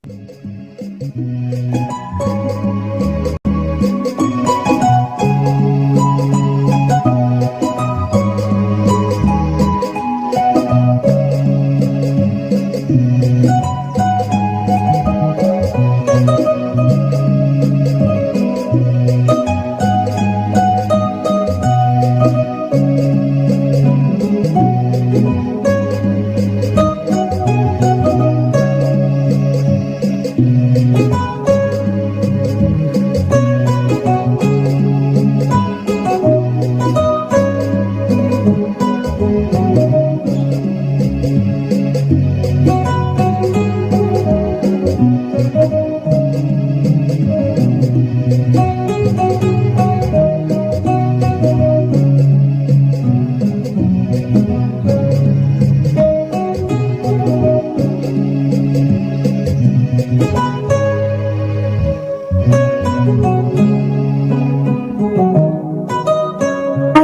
A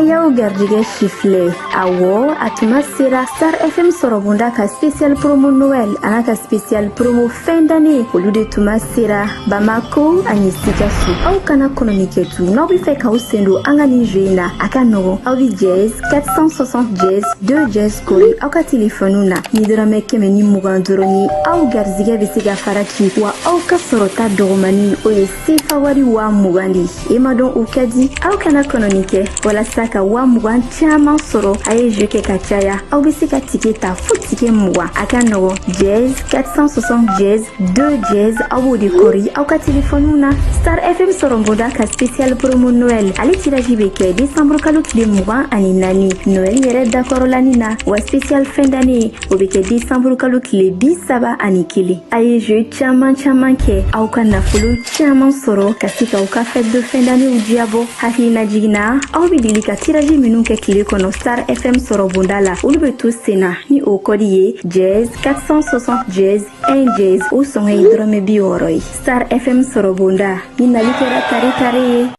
y'aw garijɛgɛ sifilɛ. Awɔ, a tuma sera. Star FM sɔrɔbonda ka spécial promo Noël an'a ka spécial promo fin d'année, olu de tuma sera Bamako ani Sikaso. Aw kana kɔnɔni kɛ tun. N'aw bɛ fɛ k'aw sen don an ka nin jeu in na, a ka nɔgɔn. Aw bɛ dièse 460 dièse 2 dièse kori aw ka telefɔniw na ni dɔrɔmɛ 120 dɔrɔn ye. Aw garizigɛ bɛ se ka fara ci wa aw ka sɔrɔta dɔgɔmani, o ye sefa wari 20 000 de ye. E ma dɔn o ka di. Aw kana kɔnɔni kɛ. Walasa ka 20 000 caman sɔrɔ, a ye jeu kɛ ka caya. Aw bɛ se ka ticket ta fo ticket 20. A ka nɔgɔn, dièse 460 dièse 2 dièse, aw b'o de kɔri aw ka telefɔniw na. Star FM sɔrɔbonda ka spécial promo Noël, ale tirage bɛ kɛ décembre kalo tile 24, Noël yɛrɛ dakɔrɔlani na, wa spécial fin d'année, o bɛ kɛ décembre kalo tile 31. A ye jeu caman caman kɛ, aw ka nafolo caman sɔrɔ ka se k'aw ka fête de fin d'année diyabɔ. Hakilina jiginna, aw bɛ deli ka tirage minnu kɛ tile kɔnɔ Star FM sɔrɔbonda la, olu bɛ to sen na ni o code ye dièse 460 dièse 1 dièse. O sɔngɔ ye dɔrɔmɛ 60 ye. Star FM sɔrɔbonda ni nali kɛra tare tare ye.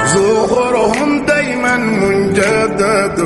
زخرهم دايما مجدد.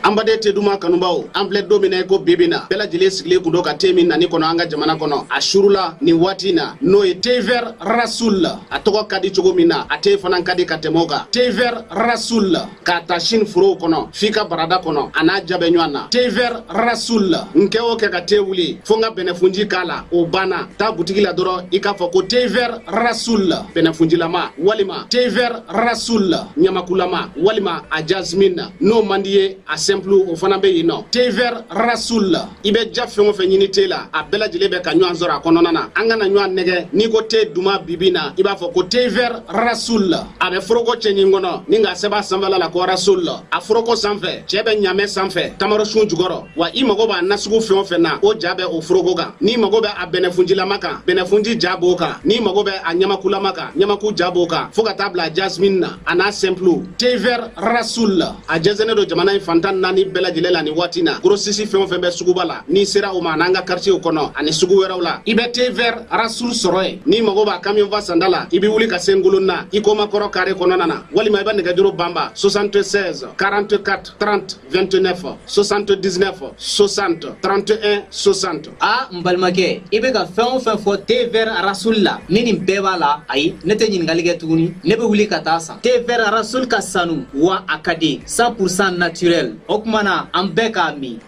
An baden te duman kanubaw, an filɛ don min na i ko bibi na, bɛɛ lajɛlen sigilen kun don ka te min nani kɔnɔ an ka jamana kɔnɔ a surula nin waati na, n'o ye thé vert Rasoul. A tɔgɔ ka di cogo min na, a te fana ka di ka tɛmɛ o kan. Thé vert Rasoul, k'a ta sini forow kɔnɔ f'i ka barada kɔnɔ, a n'a ja bɛ ɲɔgɔn na. Thé vert Rasoul, n kɛ o kɛ ka te wuli fo n ka bɛnɛfunji k'a la, o banna. Taa butigi la dɔrɔn, i k'a fɔ ko thé vert Rasoul bɛnɛfunjilama, walima thé vert Rasoul ɲamakulama, walima a jasmine. N'o man di ye, a simple, o fana bɛ yen nɔ. Thé vert Rasoul, i bɛ ja fɛn o fɛn ɲini te la, a bɛɛ lajɛlen bɛ ka ɲɔgɔn sɔrɔ a kɔnɔna na. An kana ɲɔgɔn nɛgɛ. N'i ko te duman bibi na, i b'a fɔ ko thé vert Rasoul. A bɛ foroko cɛɲi kɔnɔ ni k'a sɛbɛn a sanfɛla la ko Rasoul. A foroko sanfɛ, cɛ bɛ ɲamɛ sanfɛ tamarosun jukɔrɔ. Wa i mago b'a nasugu fɛn o fɛn na, o ja bɛ o foroko kan. N'i mago bɛ a bɛnɛfunjilama kan, bɛnɛfunji ja b'o kan. N'i mago bɛ a ɲamakulama kan, ɲamaku ja b'o kan, fo ka taa bila jasmine na, a n'a simple. Thé vert Rasoul, a jɛnsɛnnen don jamana in fantan naani bɛɛ lajɛlen la nin waati na. Grossiste fɛn o fɛn bɛ suguba la, n'i sera o ma, n'an ka quartier kɔnɔ ani sugu wɛrɛw la, i bɛ thé vert Rasoul sɔrɔ yen. N'i mago b'a camion fa sanda la, i bɛ wuli ka se Ngolon na, i komakɔrɔ carré kɔnɔna na, walima i bɛ nɛgɛjuru banba 76 44 30 29, 79 60 31 60. A n balimakɛ, i bɛ ka fɛn o fɛn fɔ thé vert Rasoul la, ni nin bɛɛ b'a la, ayi, ne tɛ ɲininkali kɛ tuguni. Ne bɛ wuli ka taa san. Thé vert Rasoul ka sanu wa a ka di, 100% naturel. O tuma na an bɛɛ k'a min.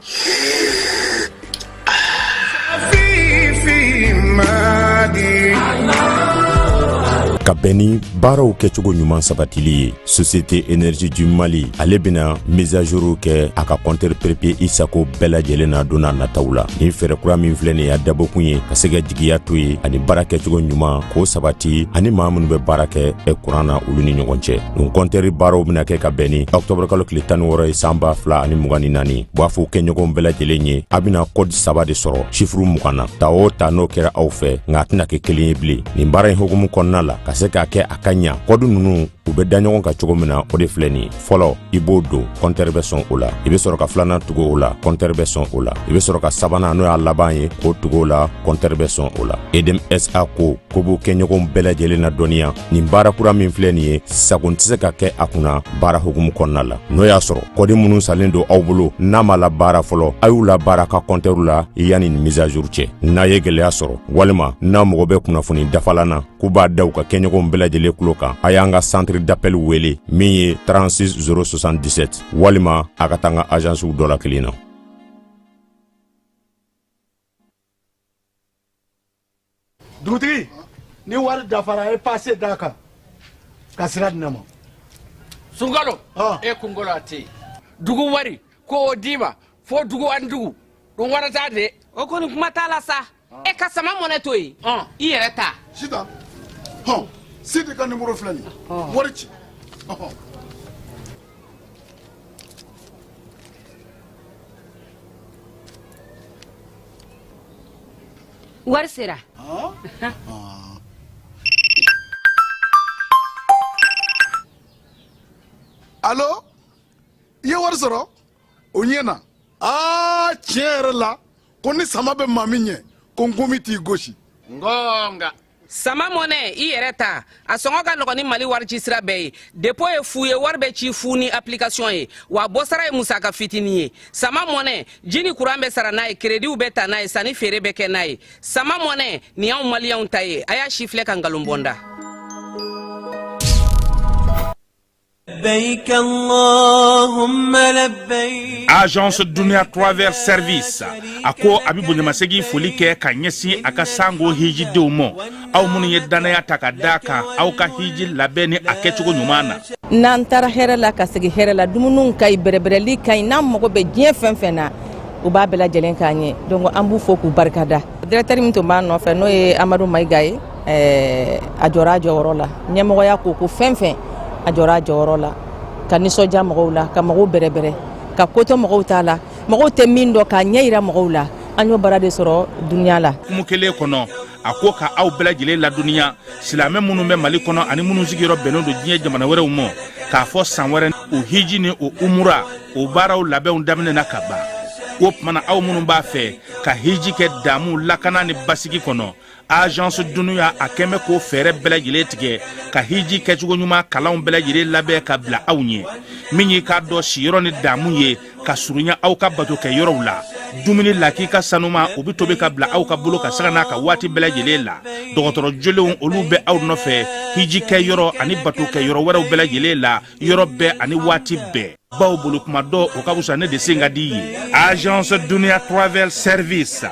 في مادي. Ka bɛn ni baaraw kɛcogo ɲuman sabatili ye, Société Énergie du Mali, ale bena mise à jour kɛ a ka compteur prépayé i sago bɛɛ lajɛlen na don n'a nataw la. Nin fɛɛrɛ kura min filɛ nin y'a dabɔkun ye ka se ka jigiya to ye ani baara kɛcogo ɲuman k'o sabati ani maa minnu bɛ baara kɛ kuran na, olu ni ɲɔgɔn cɛ. Nin compteur baaraw bena kɛ ka bɛn ni octobre kalo tile 16 ye, san 2024. B'a fɔ kɛɲɔgɔnw bɛɛ lajɛlen ye, a bena code saba de sɔrɔ chiffre 20 na. Ta o ta, n'o kɛra aw fɛ, nka a tɛna kɛ kelen ye bilen. Nin baara in hukumu kɔnɔna la, ka se k'a kɛ a ka ɲa. Kɔdu ninnu u bɛ da ɲɔgɔn kan cogo min na, o de filɛ nin ye. Fɔlɔ, i b'o don, kɔntɛri bɛ sɔn o la. I bɛ sɔrɔ ka filanan tugu o la, kɔntɛri bɛ sɔn o la. I bɛ sɔrɔ ka sabanan, n'o y'a laban ye, k'o tugu o la, kɔntɛri bɛ sɔn o la. Edem SA ko ko b'u kɛɲɔgɔnw bɛɛ lajɛlen ladɔnniya nin baara kura min filɛ nin ye, sagon tɛ se ka kɛ a kunna baara hukumu kɔnɔna la. N'o y'a sɔrɔ kɔdi minnu salen don aw bolo n'a ma labaara fɔlɔ, a y'u labaara ka kɔntɛriw la yanni nin mise à jour cɛ. N'a ye gɛlɛya sɔrɔ walima n'a mago bɛ kunnafoni dafalan na, k'u b'a da u ka kɛɲɔgɔnw bɛɛ lajɛlen tulo kan, a y'an ka centre d'appel wele min ye 36 077, walima a ka taa an ka agencew dɔ la kelen na. Dugutigi, ni wari dafara, a ye pase d'a kan ka sira di ne ma. Sunkalo, e kunkolo a tɛ yen. Dugu wari ko o d'i ma fo dugu ani dugu ɗum warata de. O kɔni kuma t'a la sa. E ka sama mɔnɛ to yen, i yɛrɛ ta. Sitan, hɔn, Sidi ka nimoro filɛ nin ye, wari ci. Ɔhɔn. Wari sera. Alo, i ye wari sɔrɔ o ɲɛ na. Aa, tiɲɛ yɛrɛ la, ko ni sama bɛ maa min ɲɛ, ko nkomi t'i gosi. Ngonga. Sama mɔnɛ, i yɛrɛ ta, a sɔngɔ ka nɔgɔn ni Mali wari ci sira bɛɛ ye. Dépôt ye fu ye, wari bɛ ci fu ni application ye, wa bɔsara ye musaka fitinin ye. Sama mɔnɛ, ji ni kuran bɛ sara n'a ye, créditw bɛ ta n'a ye, sanni feere bɛ kɛ n'a ye. Sama mɔnɛ nin y'anw maliyɛnw ta ye. A y'a si filɛ ka nkalon bɔ n da. Agence Dunia Travel Service a ko a bɛ bonyamasegin foli kɛ ka ɲɛsin a ka sango hijidenw ma, aw minnu ye dannaya ta ka d'a kan aw ka hiji labɛn ni a kɛcogo ɲuman na. N'an taara hɛrɛ la ka segin hɛrɛ la, dumuniw ka ɲi, bɛrɛbɛrɛli ka ɲi, n'an mago bɛ diɲɛ fɛn fɛn na, u b'a bɛɛ lajɛlen k'an ye. Donc an b'u fo k'u barikada. Directeur min tun b'an nɔfɛ, n'o ye Amadu Mayiga ye, a jɔra a jɔyɔrɔ la. Ɲɛmɔgɔya ko ko fɛn fɛn, a jɔra a jɔyɔrɔ la ka nisɔndiya mɔgɔw la, ka mɔgɔw bɛrɛbɛrɛ, ka kotɔ mɔgɔw t'a la, mɔgɔw tɛ min dɔn k'a ɲɛ yira mɔgɔw la. An y'o baara de sɔrɔ dunuya la. Hukumu kelen kɔnɔ, a ko ka aw bɛɛ lajɛlen ladɔnniya, silamɛ minnu bɛ Mali kɔnɔ ani minnu sigiyɔrɔ bɛnnen don diɲɛ jamana wɛrɛw ma, k'a fɔ san wɛrɛ o hiji ni o umura o baaraw labɛnw daminɛna ka ban. O tuma na, aw minnu b'a fɛ ka hiji kɛ damu, lakana ni basigi kɔnɔ, Agence Dunuya a kɛn bɛ k'o fɛɛrɛ bɛɛ lajɛlen tigɛ ka hiji kɛcogo ɲuman kalanw bɛɛ lajɛlen labɛn ka bila aw ɲɛ. Min y'i k'a dɔn siyɔrɔ ni damu ye ka surunya aw ka bato kɛ yɔrɔw la, dumuni lakika sanuma o bɛ tobi ka bila aw ka bolo ka sanga n'a ka waati bɛɛ lajɛlen la. Dɔgɔtɔrɔ jolenw olu bɛ aw nɔfɛ hiji kɛ yɔrɔ ani bato kɛ yɔrɔ wɛrɛw bɛɛ lajɛlen la, yɔrɔ bɛɛ ani waati bɛɛ. Baw bolo kuma dɔ o ka fisa ne de sen ka di ye. Agence Dunia Travel Service,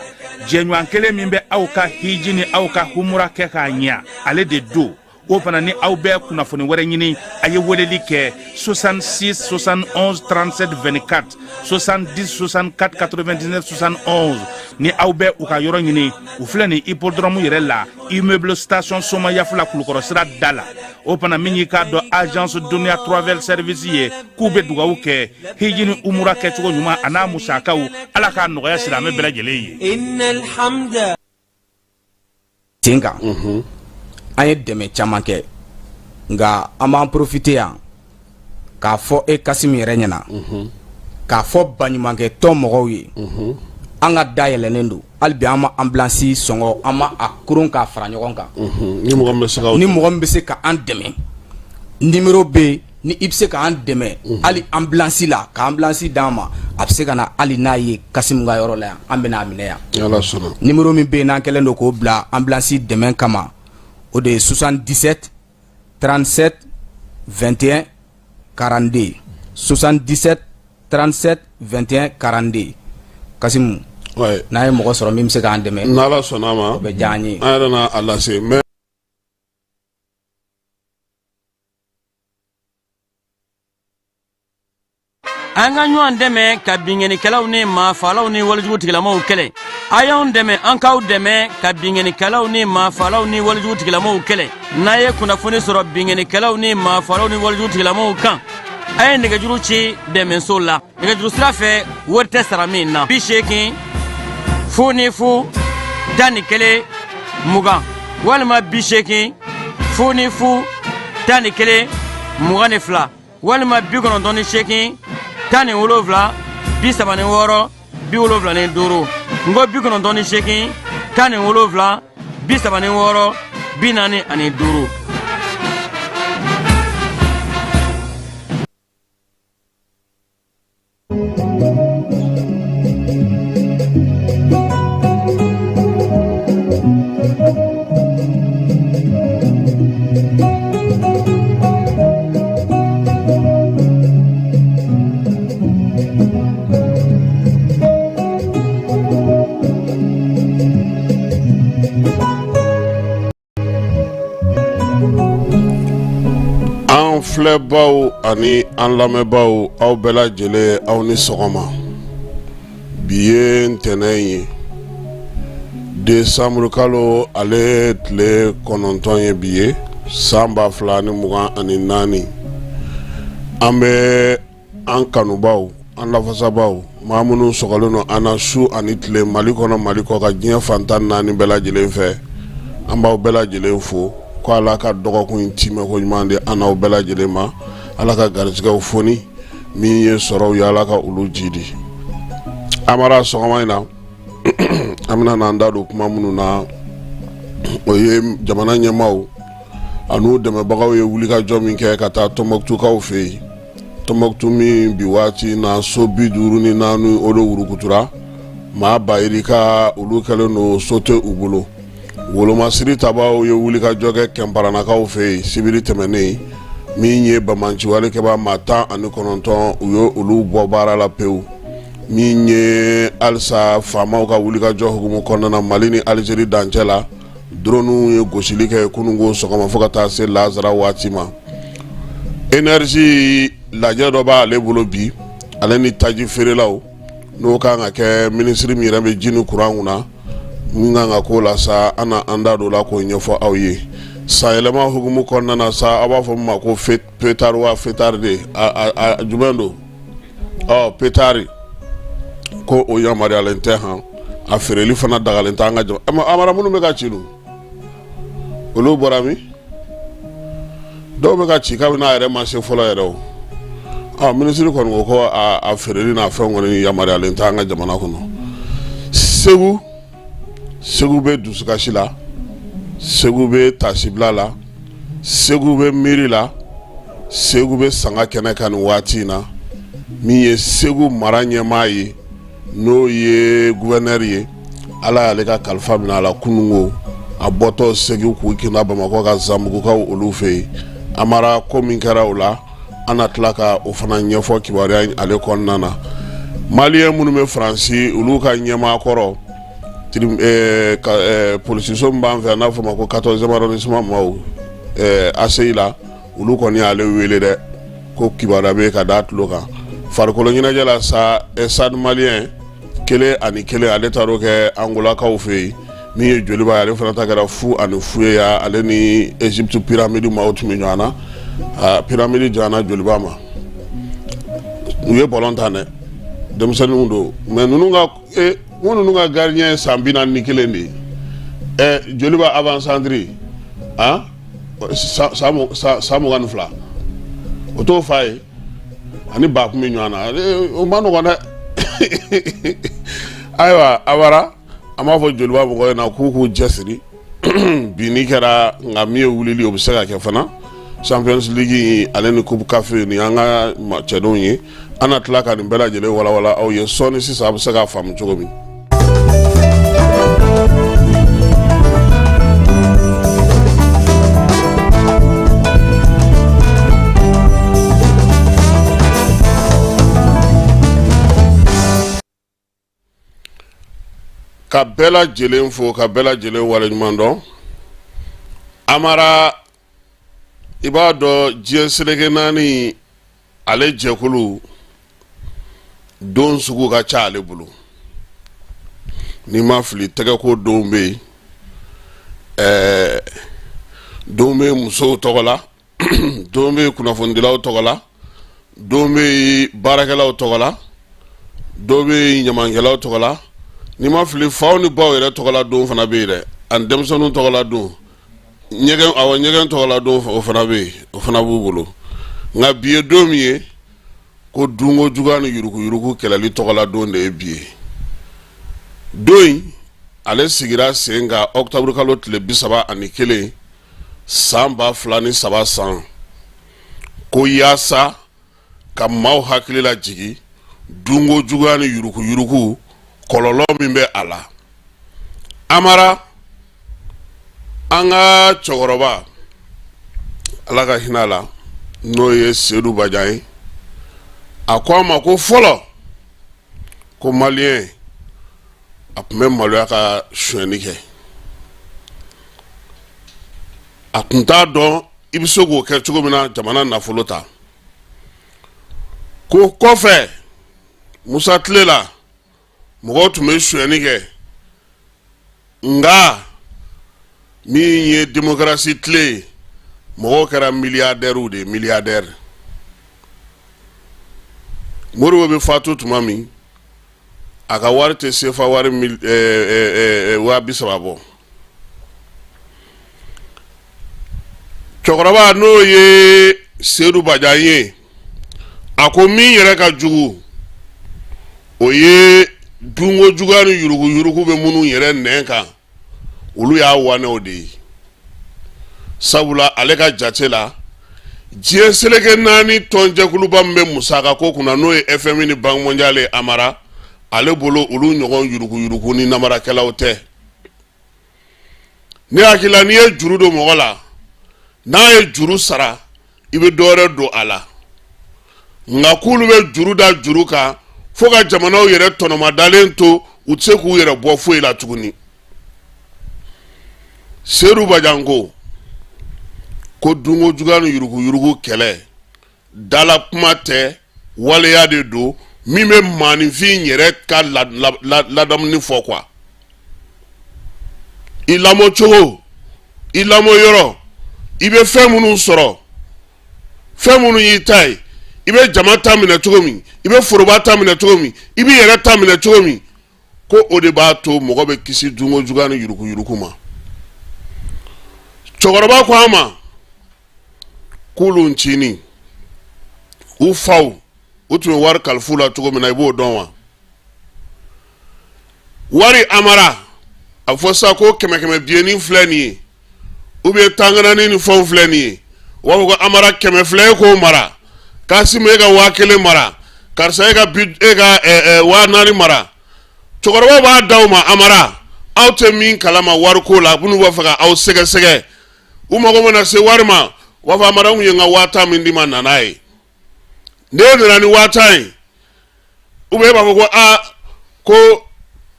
jɛɲɔgɔn kelen min bɛ aw ka hiji ni aw ka humura kɛ k'a ɲɛ, ale de don. O fana ni aw bɛ kunnafoni wɛrɛ ɲini, a ye weleli kɛ 66 71 37 24, 70 64 99 71. Ni aw bɛ u ka yɔrɔ ɲini, u filɛ nin hippodrome yɛrɛ la, immeuble station Somayafula, Kulukɔrɔ sira da la. O fana min y'i k'a dɔn Agence Dunia Travel Service ye, k'u bɛ dugawu kɛ hiji ni umura kɛcogo ɲuman a n'a musakaw, Ala k'a nɔgɔya silamɛ bɛɛ lajɛlen ye. Sen kan, an ye dɛmɛ caman kɛ, nka an b'an profiter yan k'a fɔ e Kassim yɛrɛ ɲɛna, k'a fɔ baɲumankɛ tɔn mɔgɔw ye, an ka da yɛlɛnnen don hali bi. An ma ambulance sɔngɔ, an ma a koron k'a fara ɲɔgɔn kan. Ni mɔgɔ min bɛ se ni mɔgɔ min bɛ se ka an dɛmɛ, numéro bɛ yen. Ni i bɛ se k'an dɛmɛ hali ambulance la, ka ambulance d'an ma, a bɛ se ka na hali n'a ye Kassim ka yɔrɔ la yan, an bɛna a minɛ yan. Ala sɔnna. Numéro min bɛ yen n'an kɛlen don k'o bila ambulance dɛmɛ kama, o de ye 77 37 21 42, 77 37 21 42. Kassim, n'a ye mɔgɔ sɔrɔ min bɛ se k'an dɛmɛ, n'Ala sɔnna a ma, o bɛ diya an ye. An yɛrɛ n'a a lase mais An ka ɲɔgɔn dɛmɛ ka binkannikɛlaw ni maafalaw ni walejugu tigilamaw kɛlɛ. A y'anw dɛmɛ, an k'aw dɛmɛ ka binkannikɛlaw ni maafalaw ni walejugu tigilamaw kɛlɛ. N'a ye kunnafoni sɔrɔ binkannikɛlaw ni maafalaw ni walejugu tigilamaw kan, a ye nɛgɛjuru ci dɛmɛso la nɛgɛjuru sira fɛ, wari tɛ sara min na: 80 0 0 11 20 walima 80 0 ni 0 11 22 walima 98 17 36 75 n ko 98 17 36 45. An filɛbaw ani an lamɛnbaaw aw bɛɛ lajɛlen aw ni sɔgɔma bi ye ntɛnɛn ye desanburukalo ale tile 9 ye bi ye san 2024 an bɛ an kanubaw an lafasabaaw maa minnu sɔgɔlen don an na su ani tile mali kɔnɔ mali kɔkan diɲɛ fan 14 bɛɛ lajɛlen fɛ an b'aw bɛɛ lajɛlen fo ko ala ka dɔgɔkun in tiimɛko ɲuman di an n'aw bɛɛ lajɛlen ma ala ka garijɛgɛw foni min ye sɔrɔw ye ala ka olu jidi amara sɔgɔma in na an bɛna n'an da don kuma minnu na o ye jamana ɲɛmaaw an'u dɛmɛbagaw ye wulikajɔ min kɛ ka taa tɔnbɔkutukaw fɛ yen tɔnbɔkutu min bi waati na so 54 o de wurukutura maa ba yirika olu kɛlen don so tɛ u bolo wolomasiri tabaw ye wulikajɔ kɛ kɛnparanakaw fɛ yen sibiri tɛmɛnen min ye banbaanciwalekɛbaa maa 19 u ye olu bɔ baara la pewu min ye halisa faamaw ka wulikajɔ hukumu kɔnɔna na mali ni alizeri dancɛ la drone ye gosili kɛ kununko sɔgɔma fo ka taa se lazara waati ma énergie lajɛ dɔ b'ale bolo bi ale ni taji feerelaw n'o kan ka kɛ minisiri min yɛrɛ bɛ ji ni kuran kunna min kan ka k'o la sa an na an da don o la k'o ɲɛfɔ aw ye sanyɛlɛma hukumu kɔnɔna na sa aw b'a fɔ min ma ko pétard wa fetard de jumɛn don ɔ pétard ko o yamaruyalen tɛ han a feereli fana dagalen tɛ an ka jamana amara minnu bɛ ka ci dun olu bɔra min dɔw bɛ ka ci kabini a yɛrɛ ma se fɔlɔ yɛrɛ o ɔ minisiri kɔni ko ko a feereli n'a fɛn kɔni yamaruyalen tɛ an ka jamana kɔnɔ segu segu bɛ dusukasi la segu bɛ taasibila la segu bɛ miiri la segu bɛ sanga kɛnɛ kan nin waati in na min ye segu mara ɲɛmaa ye n'o ye gouverneur ye ala y'ale ka kalifa minɛ a la kununko a bɔtɔ segu k'u kinda bamakɔ ka zanbugukaw olu fɛ yen amara ko min kɛra o la an na tila ka o fana ɲɛfɔ kibaruya in ale kɔnɔna na maliyɛn minnu bɛ faransi olu ka ɲɛmaa kɔrɔ polisiso min b'an fɛ yan n'a fɔ ma ko 14e arrondissement maaw ACI la olu kɔni y'ale wele dɛ ko kibaruya bɛ ka d'a tulo kan farikolo ɲɛnajɛ la sa stade malien 1-1 ale taar'o kɛ angolakaw fɛ yen min ye joliba ye ale fana ta kɛra 0-0 ye yan ale ni Egypte pyramide maaw tun bɛ ɲɔgɔn na pyramide jana joliba ma u ye ballon tan dɛ denmisɛnninw don mais ninnu ka ko ninnu ka gardien ye san 41 de ye ɛ joliba avant centre ah san 22 o t'o fa ye ani ba kun bɛ ɲɔgɔn na o ma nɔgɔn dɛ ayiwa awara an b'a fɔ joliba mɔgɔw ɲɛna k'u k'u cɛsiri binni kɛra nka min ye wulili o bɛ se ka kɛ fana Champions League ale ni Coupe CAF ni an ka cɛdenw ye an na tila ka nin bɛɛ lajɛlen walawala aw ye sɔɔni sisan a bɛ se k'a faamu cogo min. Ka bɛɛ lajɛlen fo ka bɛɛ lajɛlen waleɲuman dɔn amara i b'a dɔn diɲɛ seleke naani ale jɛkulu don sugu ka ca ale bolo n'i ma fili tɛgɛko don bɛ yen ɛɛ don bɛ musow tɔgɔ la don bɛ kunnafonidilaw tɔgɔ la don bɛ baarakɛlaw tɔgɔ la don bɛ ɲamankɛlaw tɔgɔ la n'i ma fili faw ni baw yɛrɛ tɔgɔ la don fana bɛ yen dɛ ani denmisɛnninw tɔgɔ la don Ɲɛgɛn, awɔ, ɲɛgɛn tɔgɔla don o fana bɛ yen, o fana b'u bolo. Nka bi ye don min ye ko dunko juguya ni yuruguyurugu kɛlɛli tɔgɔla don de ye bi ye. Don in ale sigira sen kan octobre kalo tile 31 san 2003 san, ko yaasa ka maaw hakili lajigin dunko juguya ni yuruguyurugu kɔlɔlɔ min bɛ a la. Amara, an ka cɛkɔrɔba, Ala ka hinɛ a la, n'o ye Sedu Bajan ye, a ko a ma ko fɔlɔ ko maliyɛn a tun bɛ maloya ka sonyɛni kɛ, a tun t'a dɔn i bɛ se k'o kɛ cogo min na jamana nafolo ta. Ko kɔfɛ Musa tile la, mɔgɔw tun bɛ sonyɛni kɛ, nka min ye demokarasi tile ye, mɔgɔw kɛra miliyardɛriw de ye, miliyardɛri. Modibo bɛ fatu tuma min, a ka wari tɛ sefa wari 30,000 bɔ. Cɛkɔrɔba n'o ye Sedu Bajan ye, a ko min yɛrɛ ka jugu, o ye dunko juguya ni yuruguyurugu bɛ minnu yɛrɛ nɛn kan, olu y'a wanɛw de ye. Sabula ale ka jate la, diɲɛ seleke naani tɔnjɛkuluba min bɛ musaka ko kunna, n'o ye FMI ni Banque mondiale ye, Amara, ale bolo olu ɲɔgɔn yuruguyurugu ni namarakɛlaw tɛ. Ne hakili la, n'i ye juru don mɔgɔ la, n'a ye juru sara, i bɛ dɔ wɛrɛ don a la. Nka k'olu bɛ juru da juru kan fo ka jamanaw yɛrɛ tɔnɔmadalen to, u tɛ se k'u yɛrɛ bɔ foyi la tuguni. Sedu Bajan ko ko dunko juguya ni yuruguyurugu kɛlɛ dala kuma tɛ, waleya de don min bɛ maaninfin yɛrɛ ka ladamuni fɔ quoi. I lamɔ cogo, i lamɔ yɔrɔ, i bɛ fɛn minnu sɔrɔ, fɛn minnu y'i ta ye, i bɛ jama ta minɛ cogo min, i bɛ foroba ta minɛ cogo min, i b'i yɛrɛ ta minɛ cogo min, ko o de b'a to mɔgɔ bɛ kisi dunko juguya ni yuruguyurugu ma. Cɛkɔrɔba ko a ma k'olu ncinin, u faw, u tun bɛ wari kalifa u la cogo min na, i b'o dɔn wa? Wari, Amara, a fɔ sa ko kɛmɛ kɛmɛ biyenin filɛ nin ye, ou bien tangananin ni fɛnw filɛ nin ye. U b'a fɔ ko Amara, 100 filɛ, e k'o mara. Kasimu, e ka 1000 mara. Karisa, e ka bi e ka 4000 mara. Cɛkɔrɔba b'a d'aw ma. Amara, aw tɛ min kalama wariko la, minnu b'a fɛ ka aw sɛgɛsɛgɛ, u mago mana se wari ma, u b'a fɔ Amara, n kun ye n ka 10,000 min d'i ma, na n'a ye. N'e nana ni 10,000 ye, ou bien e b'a fɔ ko aa, ko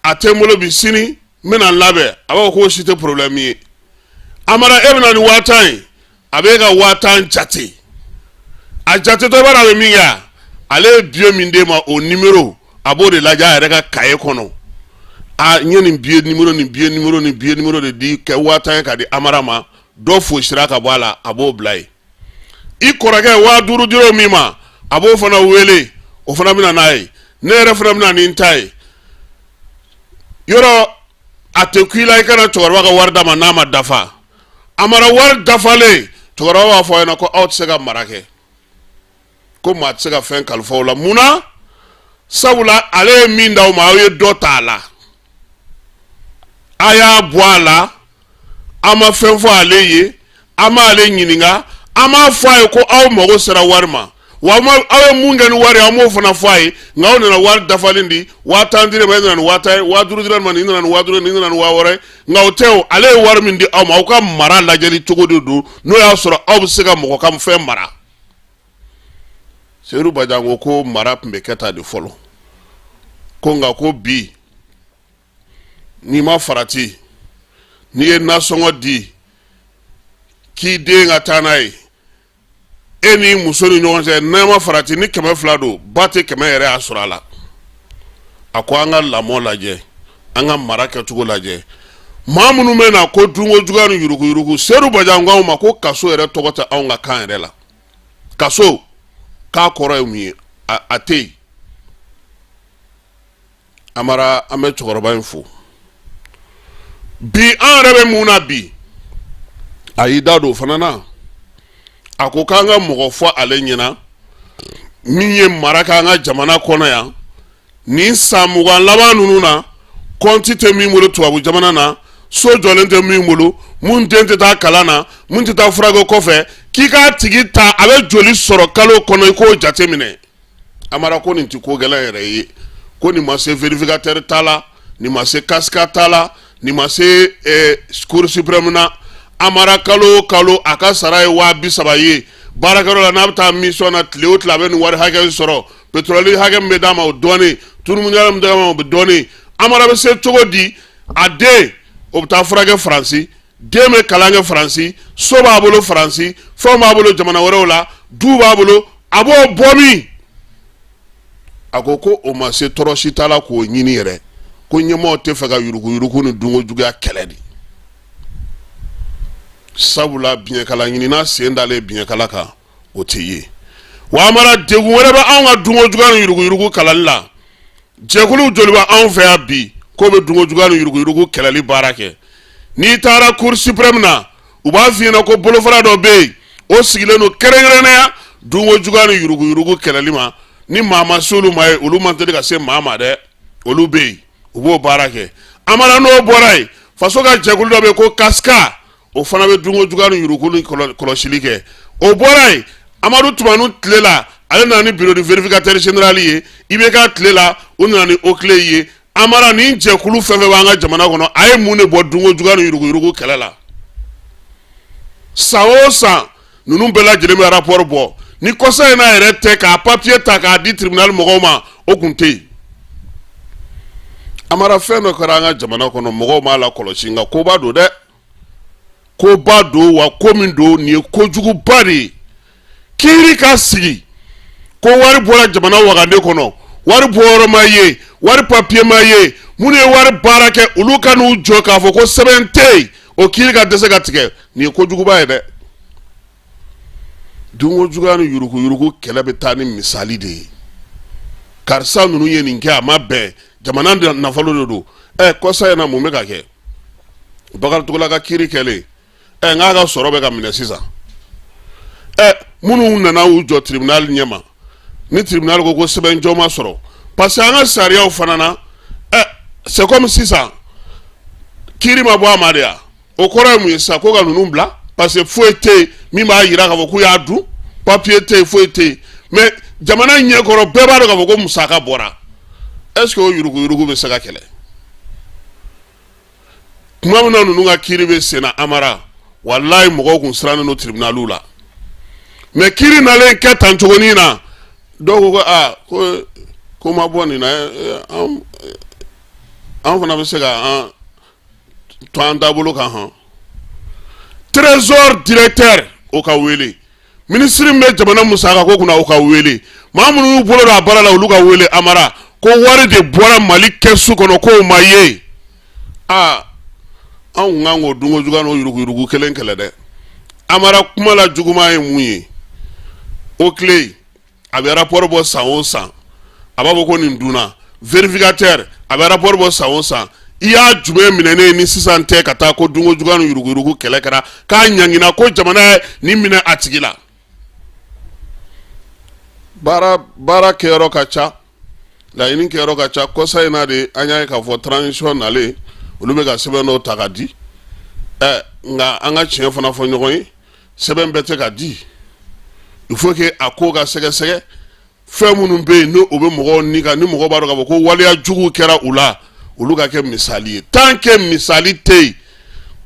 a tɛ n bolo bi, sini n bɛna n labɛn, a b'a fɔ k'o si tɛ problème ye. Amara, e bɛna ni 10,000 ye, a b'e ka 10,000 jate. A jatetɔ, i b'a dɔn a bɛ min kɛ? Ale ye billet min d'e ma, o numéro, a b'o de lajɛ a yɛrɛ ka cahier kɔnɔ. A n ye nin billet numéro, nin billet numéro, nin billet numéro de di kɛ 10,000 ye ka di Amara ma, dɔ fosira ka bɔ a la, a b'o bila yen. I kɔrɔkɛ, 5000 dir'o min ma, a b'o fana wele, o fana bɛna n'a ye. Ne yɛrɛ fana bɛna ni n ta ye. Yɔrɔ a tɛ ku i la, i kana cɛkɔrɔba ka wari d'a ma n'a ma dafa. Amara, wari dafalen, cɛkɔrɔba b'a fɔ aw ɲɛna ko aw tɛ se ka mara kɛ, ko maa tɛ se ka fɛn kalifa aw la. Mun na? Sabula ale ye min d'aw ma, aw ye dɔ ta a la, a y'a bɔ a la, an ma fɛn fɔ ale ye, an m'ale ɲininka, an m'a fɔ a ye ko aw mago sera wari ma. Wa aw ye mun kɛ ni wari ye, an m'o fana fɔ a ye. Nka aw nana wari dafalen di, 10,000 dir'e ma, e nana ni 10,000 ye, 5000 dir'e ma, nin nana ni 5000 ye, nin nana ni 6000 ye. Nka o tɛ o, ale ye wari min di aw ma, aw ka mara lajɛli cogo de don, n'o y'a sɔrɔ aw bɛ se ka mɔgɔ ka fɛn mara. Seyidu Bajan ko ko mara tun bɛ kɛ tan de fɔlɔ, ko nka ko bi n'i ma farati, n'i ye nasɔngɔ di k'i den ka taa n'a ye, e ni muso ni ɲɔgɔn cɛ, n'a ma farati, ni 200 don, ba tɛ 100 yɛrɛ y'a sɔrɔ a la. A ko an ka lamɔ lajɛ, an ka mara kɛcogo lajɛ. Maa minnu bɛ na ko dunko juguya ni yuruguyurugu, Seyidu Bajan ko anw ma ko kaso yɛrɛ tɔgɔ tɛ anw ka kan yɛrɛ la. Kaso k'a kɔrɔ ye mun ye? A tɛ yen. Amara, an bɛ cɛkɔrɔba in fo bi. An yɛrɛ bɛ mun na bi? A y'i da don o fana na, a ko k'an ka mɔgɔ fɔ ale ɲɛna min ye mara k'an ka jamana kɔnɔ yan nin san 20 laban ninnu na, kɔnti tɛ min bolo tubabu jamana na, so jɔlen tɛ min bolo, mun den tɛ taa kalan na, mun tɛ taa furakɛ kɔfɛ, k'i k'a tigi ta, a bɛ joli sɔrɔ kalo kɔnɔ, i k'o jateminɛ. Amara ko nin tɛ ko gɛlɛn yɛrɛ ye, ko nin ma se vérificateur ta la, nin ma se CASCA ta la, nin ma se Cour suprême na. Amara, kalo o kalo a ka sara ye 30.000 ye baarakɛyɔrɔ la, n'a bɛ taa mission na tile o tile, a bɛ nin wari hakɛ sɔrɔ, pétrole hakɛ min bɛ d'a ma o dɔɔnin, tulu min bɛ d'a ma o bɛ dɔɔnin. Amara bɛ se cogo di? A den o bɛ taa furakɛ Faransi, den bɛ kalan kɛ Faransi, so b'a bolo Faransi, fɛnw b'a bolo jamana wɛrɛw la, du b'a bolo, a b'o bɔ min? A ko ko o ma se tɔɔrɔ si t'a la k'o ɲini yɛrɛ, ko ɲɛmɔgɔw tɛ fɛ ka yuruguyurugu ni dunko juguya kɛlɛ de, sabula biɲɛkala ɲinina sen dalen biɲɛkala kan, o tɛ ye. Wa Amara, degun wɛrɛ bɛ anw ka dunko juguya ni yuruguyurugu kalali la. Jɛkulu joli bɛ anw fɛ yan bi k'o bɛ dunko juguya ni yuruguyurugu kɛlɛli baara kɛ? N'i taara Cour suprême na, u b'a f'i ɲɛna ko bolofara dɔ bɛ yen, o sigilen don kɛrɛnkɛrɛnnenya dunko juguya ni yuruguyurugu kɛlɛli ma. Ni maa ma se olu ma ye, olu man teli ka se maa ma dɛ. Olu bɛ yen, u b'o baara kɛ. Amara, n'o bɔra yen, faso ka jɛkulu dɔ bɛ yen ko CASCA, o fana bɛ dunko juguya ni yurugu ni kɔlɔsili kɛ. O bɔra yen, Amadu Tumani tile la, ale nana ni bureau du vérificateur général ye. IBK tile la, u nana ni OCLEI ye. Amara, nin jɛkulu fɛn fɛn b'an ka jamana kɔnɔ, a ye mun de bɔ dunko juguya ni yuruguyurugu kɛlɛ la? San o san, ninnu bɛɛ lajɛlen bɛ rapport bɔ. Ni kɔsa in n'a yɛrɛ tɛ k'a papier ta k'a di tribunal mɔgɔw ma, o kun tɛ yen. Amara, fɛn dɔ kɛra an ka jamana kɔnɔ, mɔgɔw m'a la kɔlɔsi, nka koba don dɛ, koba don. Wa ko min don, nin ye kojuguba de ye. Kiiri ka sigi ko wari bɔra jamana wagande kɔnɔ, wari bɔyɔrɔ ma ye, wari papiye ma ye, minnu ye wari baara kɛ, olu ka n'u jɔ k'a fɔ ko sɛbɛn tɛ yen, o kiiri ka dɛsɛ ka tigɛ, nin ye kojuguba ye dɛ. Dunko juguya ni yuruguyurugu kɛlɛ bɛ taa ni misali de ye. Karisa ninnu ye nin kɛ, a ma bɛn, jamana nafolo de don. Ɛ, kɔsa in na, mun bɛ ka kɛ? Bakari Togola ka kiiri kɛlen, ɛ, n k'a ka sɔrɔ bɛ ka minɛ sisan. Ɛ, minnu nana u jɔ tribunal ɲɛma, ni tribunal ko ko sɛbɛn jɔ ma sɔrɔ, parce que an ka sariyaw fana na, ɛ, c'est comme sisan kiiri ma bɔ a ma de ya. O kɔrɔ ye mun ye sisan? Ko ka ninnu bila, parce que foyi tɛ yen min b'a jira k'a fɔ k'u y'a dun, papier tɛ yen, foyi tɛ yen, mais jamana ɲɛkɔrɔ, bɛɛ b'a dɔn k'a fɔ ko musaka bɔra. Est ce que o yuruguyurugu bɛ se ka kɛlɛ? Tuma min na ninnu ka kiiri bɛ sen na, Amara, walayi, mɔgɔw kun sirannen don tribunaliw la. Mais kiiri nalen kɛ tan cogonin na, dɔw ko ko aa, ko ko ma bɔ nin na, an fana bɛ se ka an to an taabolo kan hɔn. Trésor directeur, o ka wele. Minisiri min bɛ jamana musaka ko kunna, o ka wele. Maa minnu y'u bolo don a baara la, olu ka wele. Amara, ko wari de bɔra Mali kɛsu kɔnɔ k'o ma ye. Aa, anw kun kan k'o dunko juguya n'o yuruguyurugu kelen kɛlɛ dɛ. Amara, kuma la juguman ye mun ye? OCLEI, a bɛ rapport bɔ san o san, a b'a fɔ ko nin dunna. Vérificateur, a bɛ rapport bɔ san o san. I y'a jumɛn minɛnen ni sisan tɛ ka taa ko dunko juguya ni yuruguyurugu kɛlɛ kɛra k'a ɲangina, ko jamana ye nin minɛ a tigi la? Baara kɛyɔrɔ ka ca, laɲini kɛyɔrɔ ka ca. Kɔsa in na de, an y'a ye k'a fɔ transition nalen, olu bɛ ka sɛbɛn dɔw ta ka di. Ɛ, nka an ka tiɲɛ fana fɔ ɲɔgɔn ye, sɛbɛn bɛɛ tɛ ka di. Il faut que a ko ka sɛgɛsɛgɛ. Fɛn minnu bɛ yen, n'o o bɛ mɔgɔw ni kan, ni mɔgɔw b'a dɔn k'a fɔ ko waleya jugu kɛra u la, olu ka kɛ misali ye. Tant que misali tɛ yen.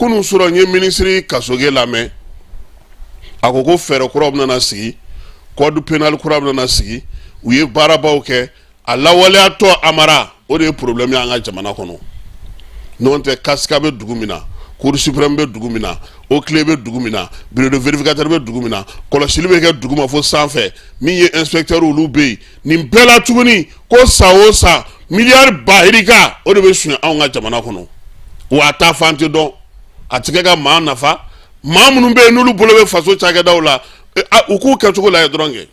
Kunun sɔrɔ, n ye minisiri Kasoge lamɛn, a ko ko fɛɛrɛ kuraw bɛna sigi, code pénal kura bɛna sigi. U ye baarabaw kɛ, a lawaleyatɔ, Amara, o de ye problème ye an ka jamana kɔnɔ. N'o tɛ, CASCA bɛ dugu min na, Cour suprême bɛ dugu min na, OCLEI bɛ dugu min na, bureau de vérificateur bɛ dugu min na, kɔlɔsili bɛ kɛ dugu ma fo sanfɛ, min ye inspecteur, olu bɛ yen. Nin bɛɛ la tuguni, ko san o san, miliyari ba yirika, o de bɛ suɲɛ anw ka jamana kɔnɔ. Wa a taa fan tɛ dɔn, a tɛ kɛ ka maa nafa. Maa minnu bɛ yen, n'olu bolo bɛ faso cakɛdaw la, u k'u kɛcogo lajɛ dɔrɔn kɛ.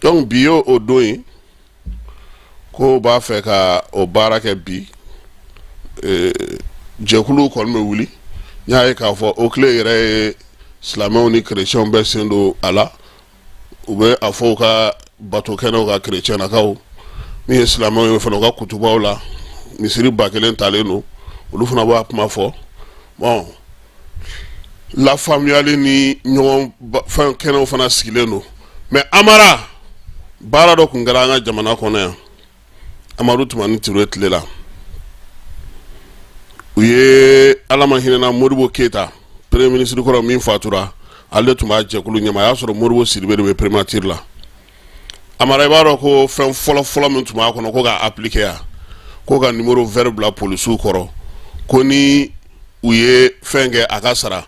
Donc bi y'o o don ye ko b'a fɛ ka o baara kɛ bi. Jɛkuluw kɔni bɛ wuli. N y'a ye k'a fɔ OCLEI yɛrɛ ye silamɛw ni kerecɛnw bɛɛ sen don a la. U bɛ a fɔ u ka bato kɛnɛw kan kerecɛnnakaw, min ye silamɛw ye fana, u ka kutubaw la, misiri 1000 talen don, olu fana b'a kuma fɔ. Bon, lafaamuyali ni ɲɔgɔn fɛn kɛnɛw fana sigilen don. Mais Amara, baara dɔ tun kɛra an ka jamana kɔnɔ yan Amadu Tumani Ture tile la. U ye, Ala ma hinɛna Modibo Keyita, premier ministre kɔrɔ min fatura, ale tun b'a jɛkulu ɲɛma. A y'a sɔrɔ Modibo Sidibe de bɛ primature la. Amara, i b'a dɔn ko fɛn fɔlɔ fɔlɔ min tun b'a kɔnɔ ko k'a appliquer yan, ko ka numéro vert bila polisiw kɔrɔ, ko ni u ye fɛn kɛ, a ka sara.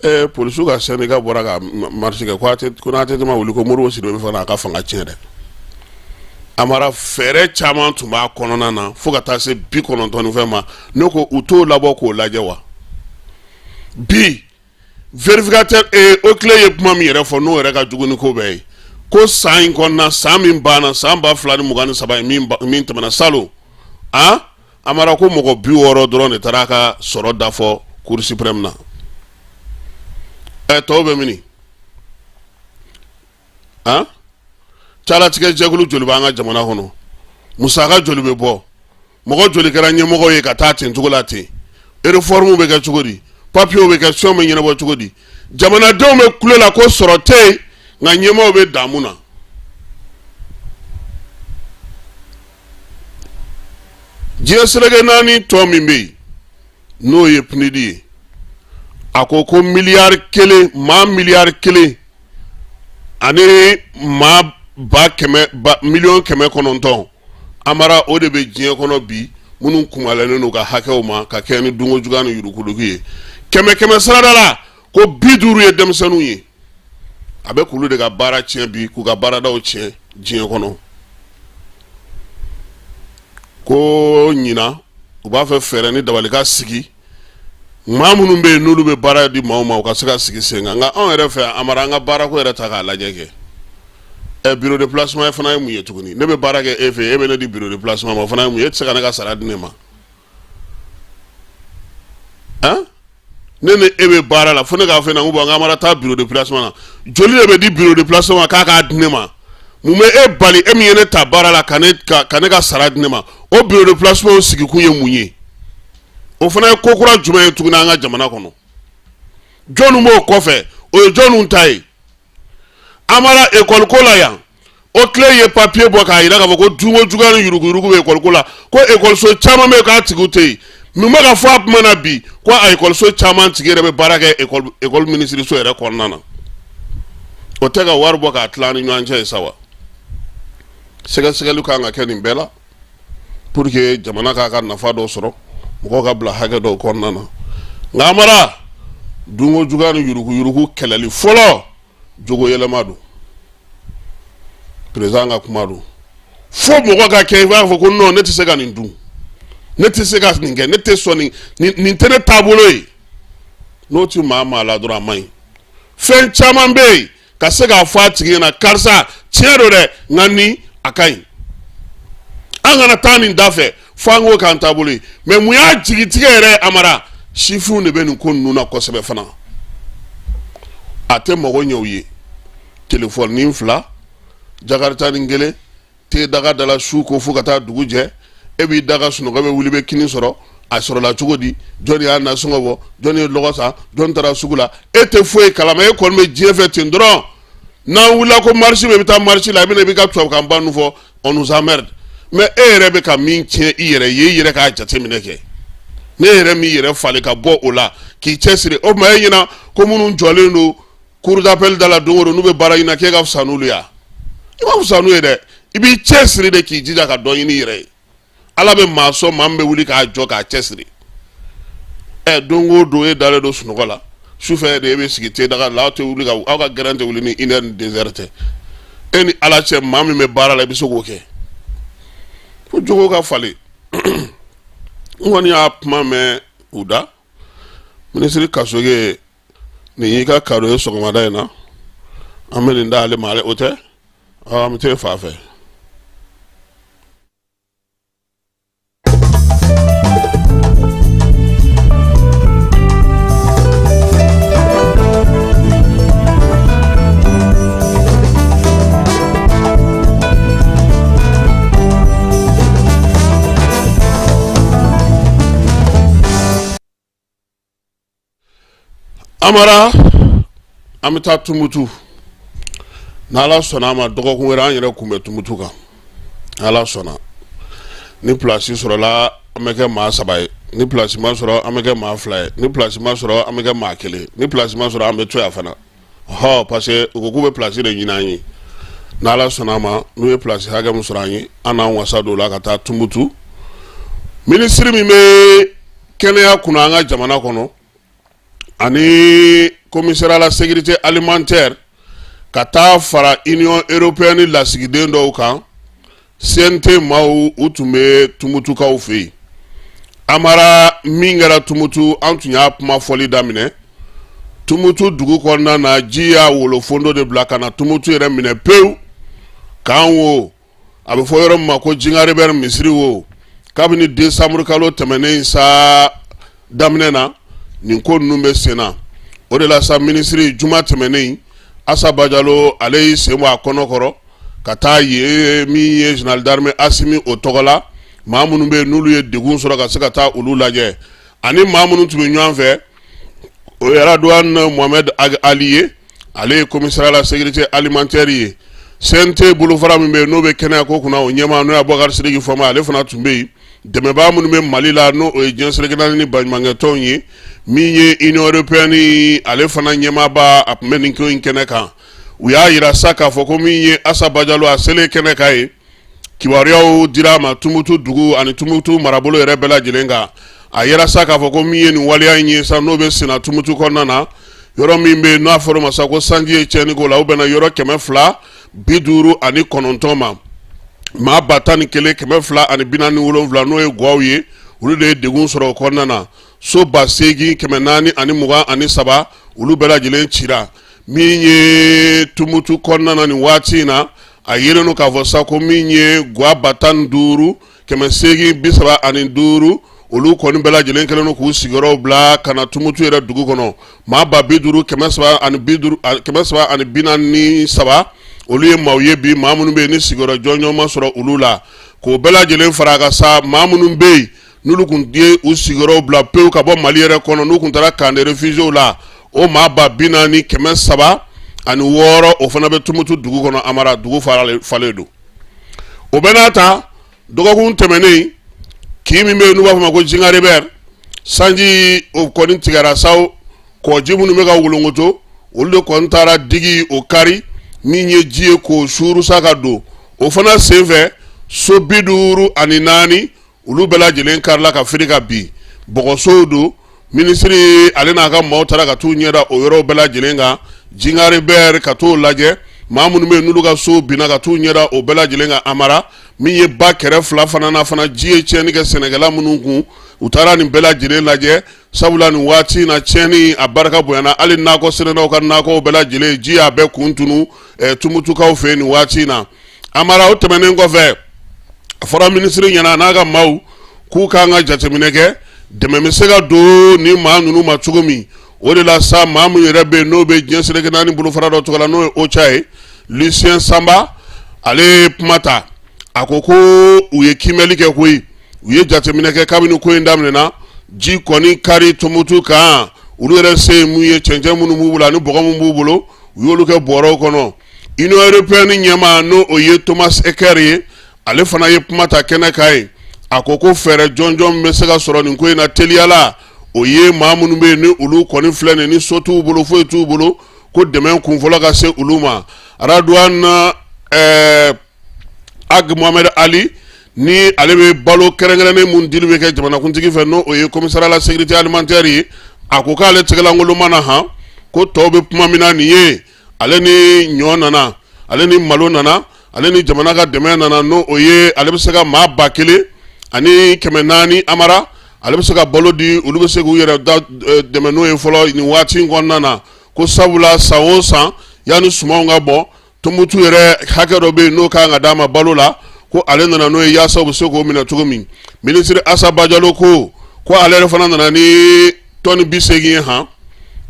Polisiw ka syndicat bɔra ka marche kɛ ko n'ATT ma wuli, ko Modibo Sidibe bɛ fana a ka fanga tiɲɛ dɛ. Amara, fɛɛrɛ caman tun b'a kɔnɔna na fo ka taa se 90 ni fɛn ma. Ne ko u t'o labɔ k'o lajɛ wa? Bi vérificateur OCLEI ye kuma min yɛrɛ fɔ, n'o yɛrɛ ka jugu ni ko bɛɛ ye, ko san in kɔnɔna, san min banna, san 2023 ye, min tɛmɛna salon, a Amara, ko mɔgɔ 60 dɔrɔn de taara a ka sɔrɔ dafɔ Cour suprême na. Ɛ, tɔw bɛ mini? Han, calatigɛ jɛkulu joli b'an ka jamana kɔnɔ? Musaka joli bɛ bɔ? Mɔgɔ joli kɛra ɲɛmɔgɔ ye ka taa ten cogo la ten? Réforme bɛ kɛ cogo di? Papiyew bɛ kɛ, fɛnw bɛ ɲɛnabɔ cogo di? Jamanadenw bɛ kule la ko sɔrɔ tɛ yen, nka ɲɛmɔgɔw bɛ damu na. Diɲɛ seleke naani tɔn min bɛ yen, n'o ye PNUD ye, a ko ko miliyari 1, maa miliyari 1 ani maa ba kɛmɛ ba miliyɔn 900, Amara, o de bɛ diɲɛ kɔnɔ bi, minnu kunbalɛnen don ka hakɛw ma ka kɛ ni dunko juguya ni yuruguyurugu ye. Kɛmɛ kɛmɛ sarada la, ko 50 ye denmisɛnninw ye. A bɛ k'olu de ka baara tiɲɛ bi, k'u ka baaradaw tiɲɛ diɲɛ kɔnɔ. Ko ɲinan, u b'a fɛ fɛɛrɛ ni dabali ka sigi, maa minnu bɛ yen n'olu bɛ baara di maaw ma, u ka se ka sigi sen kan. Nka anw yɛrɛ fɛ, Amara, an ka baarako yɛrɛ ta k'a lajɛ kɛ. Ɛ, bureau de placement fana ye mun ye tuguni? Ne bɛ baara kɛ e fɛ, e bɛ ne di bureau de placement ma, o fana ye mun ye? E tɛ se ka ne ka sara di ne ma? Han, ne ni e bɛ baara la, fo ne k'a fɔ e ɲɛna ko bon, Amara, taa bureau de placement na. Joli de bɛ di bureau de placement ma k'a k'a di ne ma? Mun bɛ e bali, e min ye ne ta baara la, ka ne ka sara di ne ma? O bureau de placement sigikun ye mun ye? O fana ye ko kura jumɛn ye tuguni an ka jamana kɔnɔ? Jɔnni b'o kɔfɛ? O ye jɔnniw ta ye? Amara, ekɔli ko la yan, OCLEI ye papiye bɔ k'a jira k'a fɔ ko dunko juguya ni yuruguyurugu bɛ ekɔli ko la, ko ekɔliso caman bɛ yen k'a tigiw tɛ yen. Mun bɛ ka fɔ a kuma na bi? Ko a ekɔliso caman tigi yɛrɛ bɛ baara kɛ ekɔli minisiriso yɛrɛ kɔnɔna na. O tɛ ka wari bɔ k'a tila an ni ɲɔgɔn cɛ ye sa wa? Sɛgɛsɛgɛli kan ka kɛ nin bɛɛ la pour que jamana k'a ka nafa dɔ sɔrɔ, mɔgɔw ka bila hakɛ dɔw kɔnɔna na. Nka Amara, dunko juguya ni yuruguyurugu kɛlɛli fɔlɔ, jogo yɛlɛma don. Président ka kuma don. Fo mɔgɔ ka kɛ i b'a fɔ ko non, ne tɛ se ka nin dun, ne tɛ se ka nin kɛ, ne tɛ sɔn nin, nin tɛ ne taabolo ye. N'o ti maa maa la dɔrɔn, a man ɲi. Fɛn caman bɛ yen, ka se k'a fɔ a tigi ɲɛna, karisa, tiɲɛ don dɛ, nka nin a ka ɲi, an kana taa nin da fɛ, fo an k'o k'an taabolo ye. Mais mun y'a jigitigɛ yɛrɛ, Amara? Sifinw de bɛ nin ko ninnu na kosɛbɛ fana. A tɛ mago ɲɛ u ye. Telefɔni fila, jakarita ni kelen te daga dala su ko fo ka taa dugu jɛ, e b'i da ka sunɔgɔ, bɛ wuli, bɛ kini sɔrɔ. A sɔrɔla cogo di? Jɔnni y'a nasɔngɔ bɔ? Jɔnni ye lɔgɔ san? Jɔnni taara sugu la? E tɛ foyi kalama, e kɔni bɛ diɲɛ fɛ ten dɔrɔn. N'an wulila ko marche bɛ, i bɛ taa marche la, i bɛna i b'i ka tubabukanba ninnu fɔ, on nous emmerde. Mais e yɛrɛ bɛ ka min tiɲɛ i yɛrɛ ye, i yɛrɛ k'a jateminɛ kɛ. Ne yɛrɛ min yɛrɛ falen ka bɔ o la k'i cɛsiri, o tuma e ɲɛna ko minnu jɔlen don cour d'appel da la don o don, n'u bɛ baara ɲini na, k'e ka fisa n'olu ye wa? I ma fisa n'u ye dɛ. I b'i cɛsiri de k'i jija ka dɔ ɲini i yɛrɛ ye. Ala bɛ maa sɔn, maa min bɛ wuli k'a jɔ k'a cɛsiri. Ɛ, don o don e dalen don sunɔgɔ la, sufɛ de e bɛ sigi te daga la, aw tɛ wuli ka aw ka gɛrɛn tɛ wuli ni une heure ni 2 heures tɛ. E ni Ala cɛ, maa min bɛ baara la, i bɛ se k'o kɛ? Fo jogo ka falen. N kɔni y'a kuma mɛn u da. Minisiri Kasoge, nin y'i ka cadeau ye sɔgɔmada in na, an bɛ nin d'ale ma. O tɛ, an bɛ t'e fa fɛ. Amara, an bɛ taa Tumutu n'Ala sɔnna a ma. Dɔgɔkun wɛrɛ, an yɛrɛ kun bɛ Tumutu kan. Ala sɔnna, ni pilasi sɔrɔla, an bɛ kɛ maa saba ye. Ni pilasi ma sɔrɔ, an bɛ kɛ maa fila ye. Ni pilasi ma sɔrɔ, an bɛ kɛ maa kelen. Ni pilasi ma sɔrɔ, an bɛ to yan fana hɔ, parce que u ko k'u bɛ pilasi de ɲini an ye. N'Ala sɔnna a ma, n'u ye pilasi hakɛ min sɔrɔ an ye, an n'an wasa don o la ka taa Tumutu. Minisiri min bɛ kɛnɛya kunna an ka jamana kɔnɔ ani commissaire à la sécurité alimentaire, ka taa fara Union européenne lasigiden dɔw kan, CNT maaw, u tun bɛ Tumutukaw fɛ yen. Amara, min kɛra Tumutu, an tun y'a kuma fɔli daminɛ. Tumutu dugu kɔnɔna na, ji y'a wolofondo de bila ka na Tumutu yɛrɛ minɛ pewu k'an wo. A bɛ fɔ yɔrɔ min ma ko Jingarebɛri misiri wo, kabini décembre kalo tɛmɛnen sa daminɛ na, nin ko ninnu bɛ sen na. O de la sa, minisiri, juma tɛmɛnen, Asa Bajalo, ale y'i sen bɔ a kɔnɔ kɔrɔ ka taa ye min ye général d'armée Asimi o tɔgɔ la, maa minnu bɛ yen n'olu ye degun sɔrɔ, ka se ka taa olu lajɛ. Ani maa minnu tun bɛ ɲɔgɔn fɛ, o ye Radouane Mohamed Ali ye, ale ye commissaire à la sécurité alimentaire ye. CNT bolofara min bɛ yen n'o bɛ kɛnɛya ko kunna, o ɲɛmaa, n'o ye Abubakar Sidiki Fama, ale fana tun bɛ yen. Dɛmɛbaa minnu bɛ Mali la, n'o o ye diɲɛ seleke naani ni baɲumankɛtɔnw ye, min ye Union européenne, ale fana ɲɛmaaba, a tun bɛ nin ko in kɛnɛ kan. U y'a yira sa k'a fɔ ko min ye Asa Bajalo, a selen kɛnɛ kan ye, kibaruyaw dira a ma Tumutu dugu ani Tumutu marabolo yɛrɛ bɛɛ lajɛlen kan. A yera sa k'a fɔ ko min ye nin waleya in ye sa, n'o bɛ senna Tumutu kɔnɔna na, yɔrɔ min bɛ yen n'a fɔra o ma sa ko sanji ye tiɲɛni k'o la, o bɛnna yɔrɔ 259 ma. Maa 11,247, n'o ye gwaw ye, olu de ye degun sɔrɔ o kɔnɔna na. So 8423, olu bɛɛ lajɛlen cira. Min ye Tumutu kɔnɔna na nin waati in na, a yelen don k'a fɔ sa ko min ye gwa 15,835, olu kɔni bɛɛ lajɛlen kɛlen don k'u sigiyɔrɔw bila ka na Tumutu yɛrɛ dugu kɔnɔ. Maa 50,350, 343, olu ye maaw ye bi, maa minnu bɛ yen ni sigiyɔrɔ jɔnjɔn ma sɔrɔ olu la. K'o bɛɛ lajɛlen fara a kan sa, maa minnu bɛ yen n'olu tun ye u sigiyɔrɔw bila pewu ka bɔ Mali yɛrɛ kɔnɔ, n'u tun taara camp de réfugiés la, o maa 40,306, o fana bɛ Tumutu dugu kɔnɔ. Amara, dugu falen don. O bɛɛ n'a ta, dɔgɔkun tɛmɛnen, kin min bɛ yen n'u b'a fɔ ma ko Jingarebɛri, sanji o kɔni tigɛra sa. Kɔji minnu bɛ ka wolonkoto, olu de kɔni taara digi o kari, min ye ji ye k'o suuru sa ka don. O fana senfɛ, so 54, olu bɛɛ lajɛlen karila ka firi ka bin, bɔgɔsow don. Minisiri, ale n'a ka maaw taara ka t'u ɲɛda o yɔrɔw bɛɛ lajɛlen kan Jingarebɛri, ka t'o lajɛ. Maa minnu bɛ yen n'olu ka so binna, ka t'u ɲɛda o bɛɛ lajɛlen kan. Amara, min ye ba kɛrɛ fila fana na fana, ji ye tiɲɛni kɛ sɛnɛkɛla minnu kun, u taara nin bɛɛ lajɛlen lajɛ, sabula nin waati in na, tiɲɛni a barika bonyana. Hali nakɔ sɛnɛnaw ka nakɔw bɛɛ lajɛlen, ji y'a bɛɛ kun tunu Tumutukaw fɛ yen nin waati in na. Amara, o tɛmɛnen kɔfɛ, a fɔra minisiri ɲɛna n'a ka maaw k'u k'an ka jateminɛ kɛ, dɛmɛ bɛ se ka don ni maa ninnu ma cogo min. O de la sa, maa min yɛrɛ bɛ yen n'o bɛ diɲɛ seleke naani bolofara dɔ tɔgɔ la, n'o ye OCHA ye, Lucien Samba, ale ye kuma ta. A ko ko u ye kiimɛli kɛ koyi, u ye jateminɛ kɛ kabini ko in daminɛna, ji kɔni kari Tumutu kan. Olu yɛrɛ se ye mun ye? Cɛncɛn minnu b'u bolo ani bɔgɔ min b'u bolo, u y'olu kɛ bɔrɔw kɔnɔ. Union européenne ɲɛmaa, n'o o ye Thomas Eckert ye, ale fana ye kuma ta kɛnɛ kan ye. A ko ko fɛɛrɛ jɔnjɔn bɛ se ka sɔrɔ nin ko in na teliya la, o ye maa minnu bɛ yen ni olu kɔni filɛ nin ni so t'u bolo, foyi t'u bolo, ko dɛmɛ kunfɔlɔ ka se olu ma. Radouane Ag Mohamed Ali, ni ale bɛ balo kɛrɛnkɛrɛnnen mun dili bɛ kɛ jamanakuntigi fɛ, n'o o ye commissaire à la sécurité alimentaire ye, a ko k'ale tɛgɛlankolon ma na han, ko tɔw bɛ kuma min na nin ye, ale ni ɲɔ nana, ale ni malo nana, ale ni jamana ka dɛmɛ nana, n'o o ye ale bɛ se ka maa 1400, Amara, ale bɛ se ka balo di, olu bɛ se k'u yɛrɛ dɛmɛ n'o ye fɔlɔ nin waati in kɔnɔna na. Ko sabula san o san, yanni sumanw ka bɔ, Tumutu yɛrɛ hakɛ dɔ bɛ yen n'o kan ka d'a ma balo la, ko ale nana n'o ye yaasa u bɛ se k'o minɛ cogo min. Minisiri Asa Bajalo ko ko ale yɛrɛ fana nana ni tɔni 80 ye han.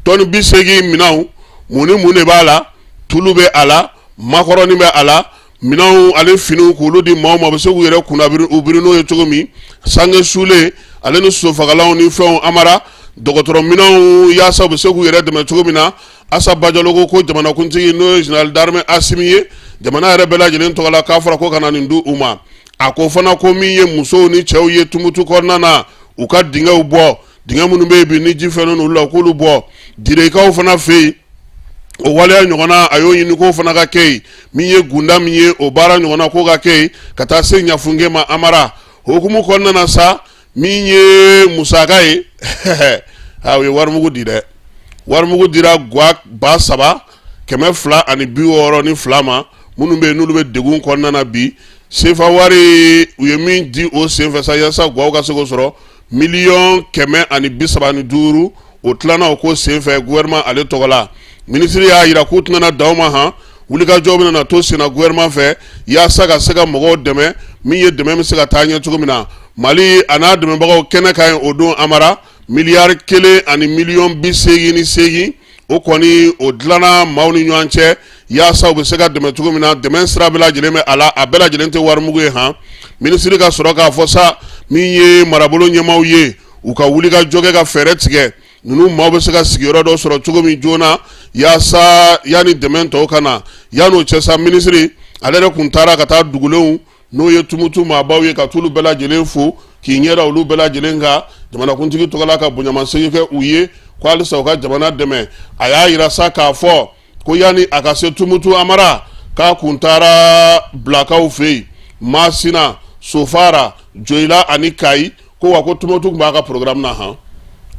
Tɔni 80 minɛnw, mun ni mun de b'a la? Tulu bɛ a la, makɔrɔni bɛ a la, minɛnw ale finiw, k'olu di maaw ma, u bɛ se k'u yɛrɛ kunna u biri n'o ye cogo min, sange sulen, ale ni sosofagalanw ni fɛnw. Amara, dɔgɔtɔrɔminɛnw yaasa u bɛ se k'u yɛrɛ dɛmɛ cogo min na. Asa Bajalo ko jamanakuntigi n'o ye général d'armée Asimi ye, jamana yɛrɛ bɛɛ lajɛlen tɔgɔ la, k'a fɔra ko ka na nin di u ma. A ko fana ko min ye musow ni cɛw ye Tumutu kɔnɔna na, u ka dingɛw bɔ, dingɛ minnu bɛ yen bi ni ji fɛnnen olu la, k'olu bɔ. Direkaw fana fɛ yen, o waleya ɲɔgɔnna a y'o ɲini k'o fana ka kɛ yen. Min ye gunda min ye, o baara ɲɔgɔnna k'o ka kɛ yen ka taa se Ɲafunke ma. Amara, hukumu kɔnɔna na sa, min ye musaka ye, u ye warimugu di dɛ. Warimugu dira gwa 3262 ma, minnu bɛ yen n'olu bɛ degun kɔnɔna na bi. Sefa wari u ye min di o senfɛ sa, yaasa gwaw ka se k'o sɔrɔ, 135 miliyɔn, o tilanna o ko senfɛ gouvernement ale tɔgɔ la. Minisiri y'a jira k'u tɛna dan o ma han, wulikajɔ bɛna to senna gouvernement fɛ yaasa ka se ka mɔgɔw dɛmɛ, min ye dɛmɛ bɛ se ka taa ɲɛ cogo min na. Mali a n'a dɛmɛbagaw kɛnɛ kan yen o don, Amara, 1 miliyari 1 ni miliyɔn 88, o kɔni o dilanna maaw ni ɲɔgɔn cɛ yaasa u bɛ se ka dɛmɛ cogo min na. Dɛmɛ sira bɛɛ lajɛlen bɛ a la, a bɛɛ lajɛlen tɛ warimugu ye han. Minisiri ka sɔrɔ k'a fɔ sa, min ye marabolo ɲɛmaaw ye, u ka wulikajɔ kɛ ka fɛɛrɛ tigɛ ninnu maaw bɛ se ka sigiyɔrɔ dɔ sɔrɔ cogo min joona, yaasa yanni dɛmɛ tɔw ka na. Yan'o cɛ sa, minisiri ale yɛrɛ kun taara ka taa dugulenw, n'o ye Tumutu maabaw ye, ka t'olu bɛɛ lajɛlen fo k'i ɲɛ da olu bɛɛ lajɛlen kan jamanakuntigi tɔgɔ la, ka bonyamasegin kɛ u ye ko halisa u ka jamana dɛmɛ. A y'a jira sa k'a fɔ ko yanni a ka se Tumutu, Amara, k'a kun taara Bilakaw fɛ yen, Masina, Sofara, Joyila ani Kayi. Ko wa ko Tumutu tun b'a ka programme na han.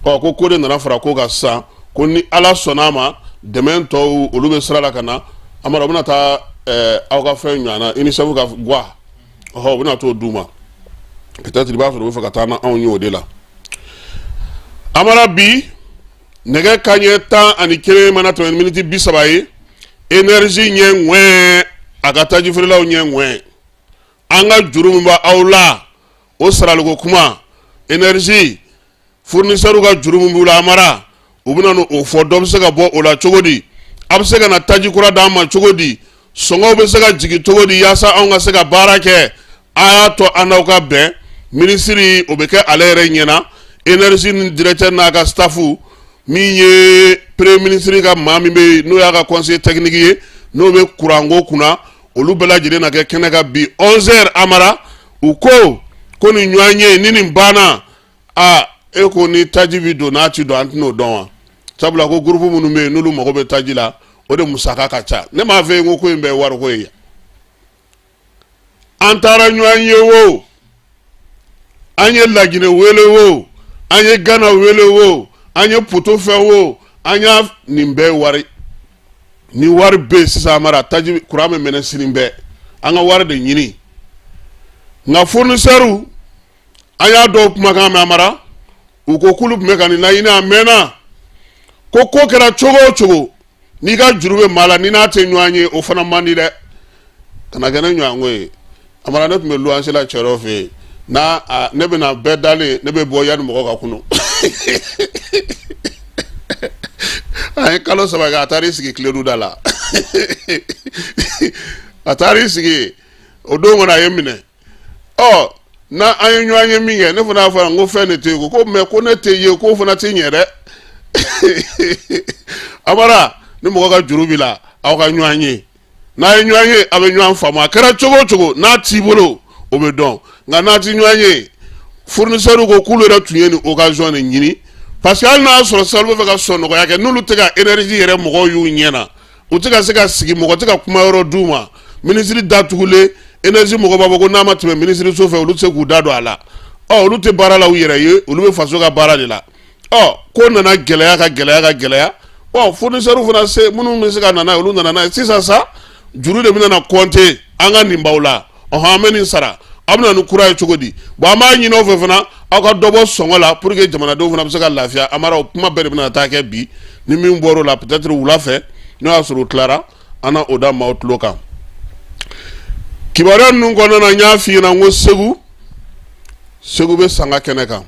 Ɔ, ko ko de nana fara ko kan sisan, ko ni Ala sɔnna a ma, dɛmɛ tɔw olu bɛ sira la ka na. Amara, u bɛna taa aw ka fɛn ɲɔgɔn na, UNICEF ka gwa, ɔhɔ, u bɛna t'o d'u ma. Peut-être i b'a sɔrɔ u bɛ fɛ ka taa n'anw ye o de la. Amara, bi nɛgɛ kanɲɛ 11 mana tɛmɛ ni miniti 30 ye, énergie ɲɛ ŋwɛn, a ka tajifeerelaw ɲɛ ŋwɛn, an ka juru min bɛ aw la, o saraliko kuma. Énergie fournisseur ka juru min b'u la, Amara, u bɛna o fɔ, dɔ bɛ se ka bɔ o la cogo di? A bɛ se ka na taji kura d'an ma cogo di? Sɔngɔw bɛ se ka jigin cogo di yaasa anw ka se ka baara kɛ? A y'a to an n'aw ka bɛn. Minisiri, o bɛ kɛ ale yɛrɛ ɲɛna, énergie ni directeur n'a ka staff, min ye premier ministre ka maa min bɛ yen n'o y'a ka conseiller technique ye, n'o bɛ kuranko kunna, olu bɛɛ lajɛlen na kɛ kɛnɛ kan bi 11 heures. Amara, u ko ko nin ɲɔgɔn ye ni nin banna, aa, e ko ni taji bi don n'a ti don, an tɛn'o dɔn wa? Sabula ko groupe minnu bɛ yen n'olu mago bɛ taji la, o de musaka ka ca. Ne m'a fɛ yen ko in bɛɛ ye wariko ye. An taara ɲɔgɔn ye wo, an ye Laginɛ wele wo, an ye Gana wele wo, an ye poto fɛn wo, an y'a nin bɛɛ wari. Ni wari bɛ yen sisan, Amara, taji kuran bɛ mɛnɛ sini bɛɛ. An ka wari de ɲini. Nka fournisseur, an y'a dɔw kumakan mɛn, Amara, u ko k'olu tun bɛ ka nin laɲini a mɛnna. Ko ko kɛra cogo o cogo, n'i ka juru bɛ maa la, ni n'a tɛ ɲɔgɔn ye, o fana man di dɛ. Kana kɛ ne ɲɔgɔnko ye. Amara, ne tun bɛ luwanse la cɛ dɔ fɛ yen, n'a ne bɛna bɛɛ dalen, ne bɛ bɔ yanni mɔgɔ ka kunu. A ye kalo 3 kɛ, a taara i sigi kiledu da la. A taara i sigi o don kɔnɔ, a ye minɛ. Ɔ, n'a an ye ɲɔgɔn ye min kɛ, ne fana y'a fɔ n ko fɛn de tɛ yen. Ko mɛ ko ne tɛ ye, k'o fana tɛ ɲɛ dɛ. Amara, ni mɔgɔ ka juru b'i la, aw ka ɲɔgɔn ye. N'a ye ɲɔgɔn ye, a bɛ ɲɔgɔn faamu. A kɛra cogo o cogo, n'a t'i bolo, o bɛ dɔn. Nka n'a tɛ ɲɔgɔn ye, fournisseur ko k'olu yɛrɛ tun ye nin occasion de ɲini, parce que hali n'a y'a sɔrɔ sisan olu bɛ fɛ ka sɔn nɔgɔya kɛ, n'olu tɛ ka énergie yɛrɛ mɔgɔw y'u ɲɛ na, u tɛ ka se ka sigi, mɔgɔ tɛ ka kuma yɔrɔ d'u ma. Minisiri datugulen, énergie mɔgɔ b'a fɔ ko n'a ma tɛmɛ minisiriso fɛ, olu tɛ se k'u da don a la. Ɔ, olu tɛ baara la u yɛrɛ ye, olu bɛ faso ka baara de la. Ɔ, ko nana gɛlɛya ka gɛlɛya ka gɛlɛya. Ɔ, fournisseur fana se minnu bɛ se ka na n'a ye, olu nana n'a ye. Sisan sa, juru de bɛna na compter an ka nin baw la. Ɔhɔn, an bɛ nin sara, aw bɛna ni kura ye cogo di? Bon, an b'a ɲini aw fɛ fana, aw ka dɔ bɔ sɔngɔ la pour que jamanadenw fana bɛ se ka lafiya. Amara, o kuma bɛɛ de bɛna taa kɛ bi. Ni min bɔr'o la, peut-être wula fɛ, n'o y'a sɔrɔ u tilara, an na o da maaw tulo kan. Kibaruya ninnu kɔnɔna na, n y'a f'i ɲɛna n ko Segu, Segu bɛ sanga kɛnɛ kan,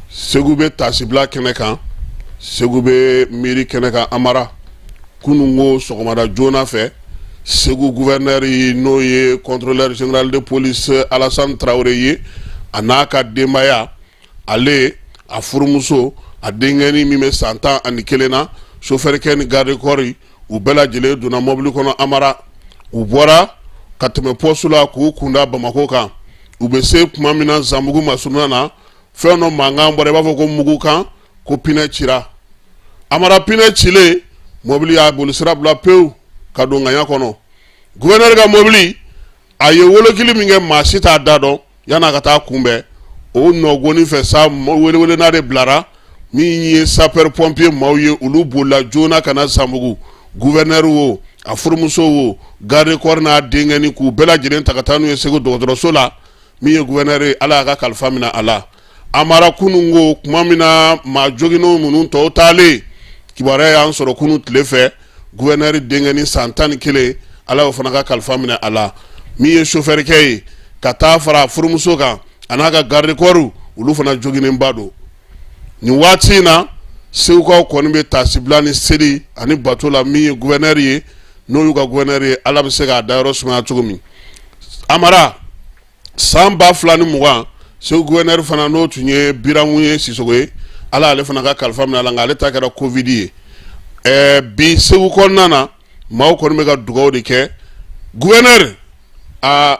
Segu bɛ tasibila kɛnɛ kan, Segu bɛ miiri kɛnɛ kan. Amara, kunun ko sɔgɔmada joona fɛ, Segu gouverneur, n'o ye contrôleur général de police Alassane Traoré ye, a n'a ka denbaya, ale a furumuso a denkɛnin min bɛ san 11 na, sofɛrikɛ ni garde corps u bɛɛ lajɛlen donna mɔbili kɔnɔ. Amara, u bɔra ka tɛmɛ pɔsu la k'u kunda Bamakɔ kan. U bɛ se tuma min na Zanbugu masuruna na, fɛn dɔ mankan bɔra, i b'a fɔ ko mugukan, ko pinɛ cira. Amara, pinɛ cilen, mɔbili y'a boli sira bila pewu ka don ŋaɲa kɔnɔ. Guvɛnɛri ka mɔbili, a ye wolokili min kɛ, maa si t'a da dɔn. Yan'a ka taa kunbɛn o nɔgɔnin fɛ sa, weleweleda de bilara. Min ye sapeur pompier maaw ye, olu bolila joona ka na Zanbugu. Guvɛnɛri wo, a furumuso wo, garde corps n'a denkɛnin, k'u bɛɛ lajɛlen ta ka taa n'u ye Segu dɔgɔtɔrɔso la. Min ye guvɛnɛri ye, Ala y'a ka kalifa minɛ a la. Amara, kunun ko tuma min na maa joginnenw ninnu tɔw taalen, kibaruya y'an sɔrɔ kunun tile fɛ, guvɛnɛri denkɛnin san 11, Ala y'o fana ka kalifa minɛ a la. Min ye sofɛrikɛ ye, ka taa fara furumuso kan, a n'a ka garde corps, olu fana joginnenba don nin waati in na. Segukaw kɔni bɛ taasibila ni seli ani bato la. Min ye guvɛnɛri ye, n'o y'u ka guvɛnɛri ye, Ala bɛ se k'a dayɔrɔ sumaya cogo min. Amara, san 2020, Segu guvɛnɛri fana, n'o tun ye Biramu ye Sisoko ye, Ala ale fana ka kalifa minɛ a la, nka ale ta kɛra Covid ye. Bi Segu kɔnɔna na, maaw kɔni bɛ ka dugawu de kɛ guvɛnɛri. Aa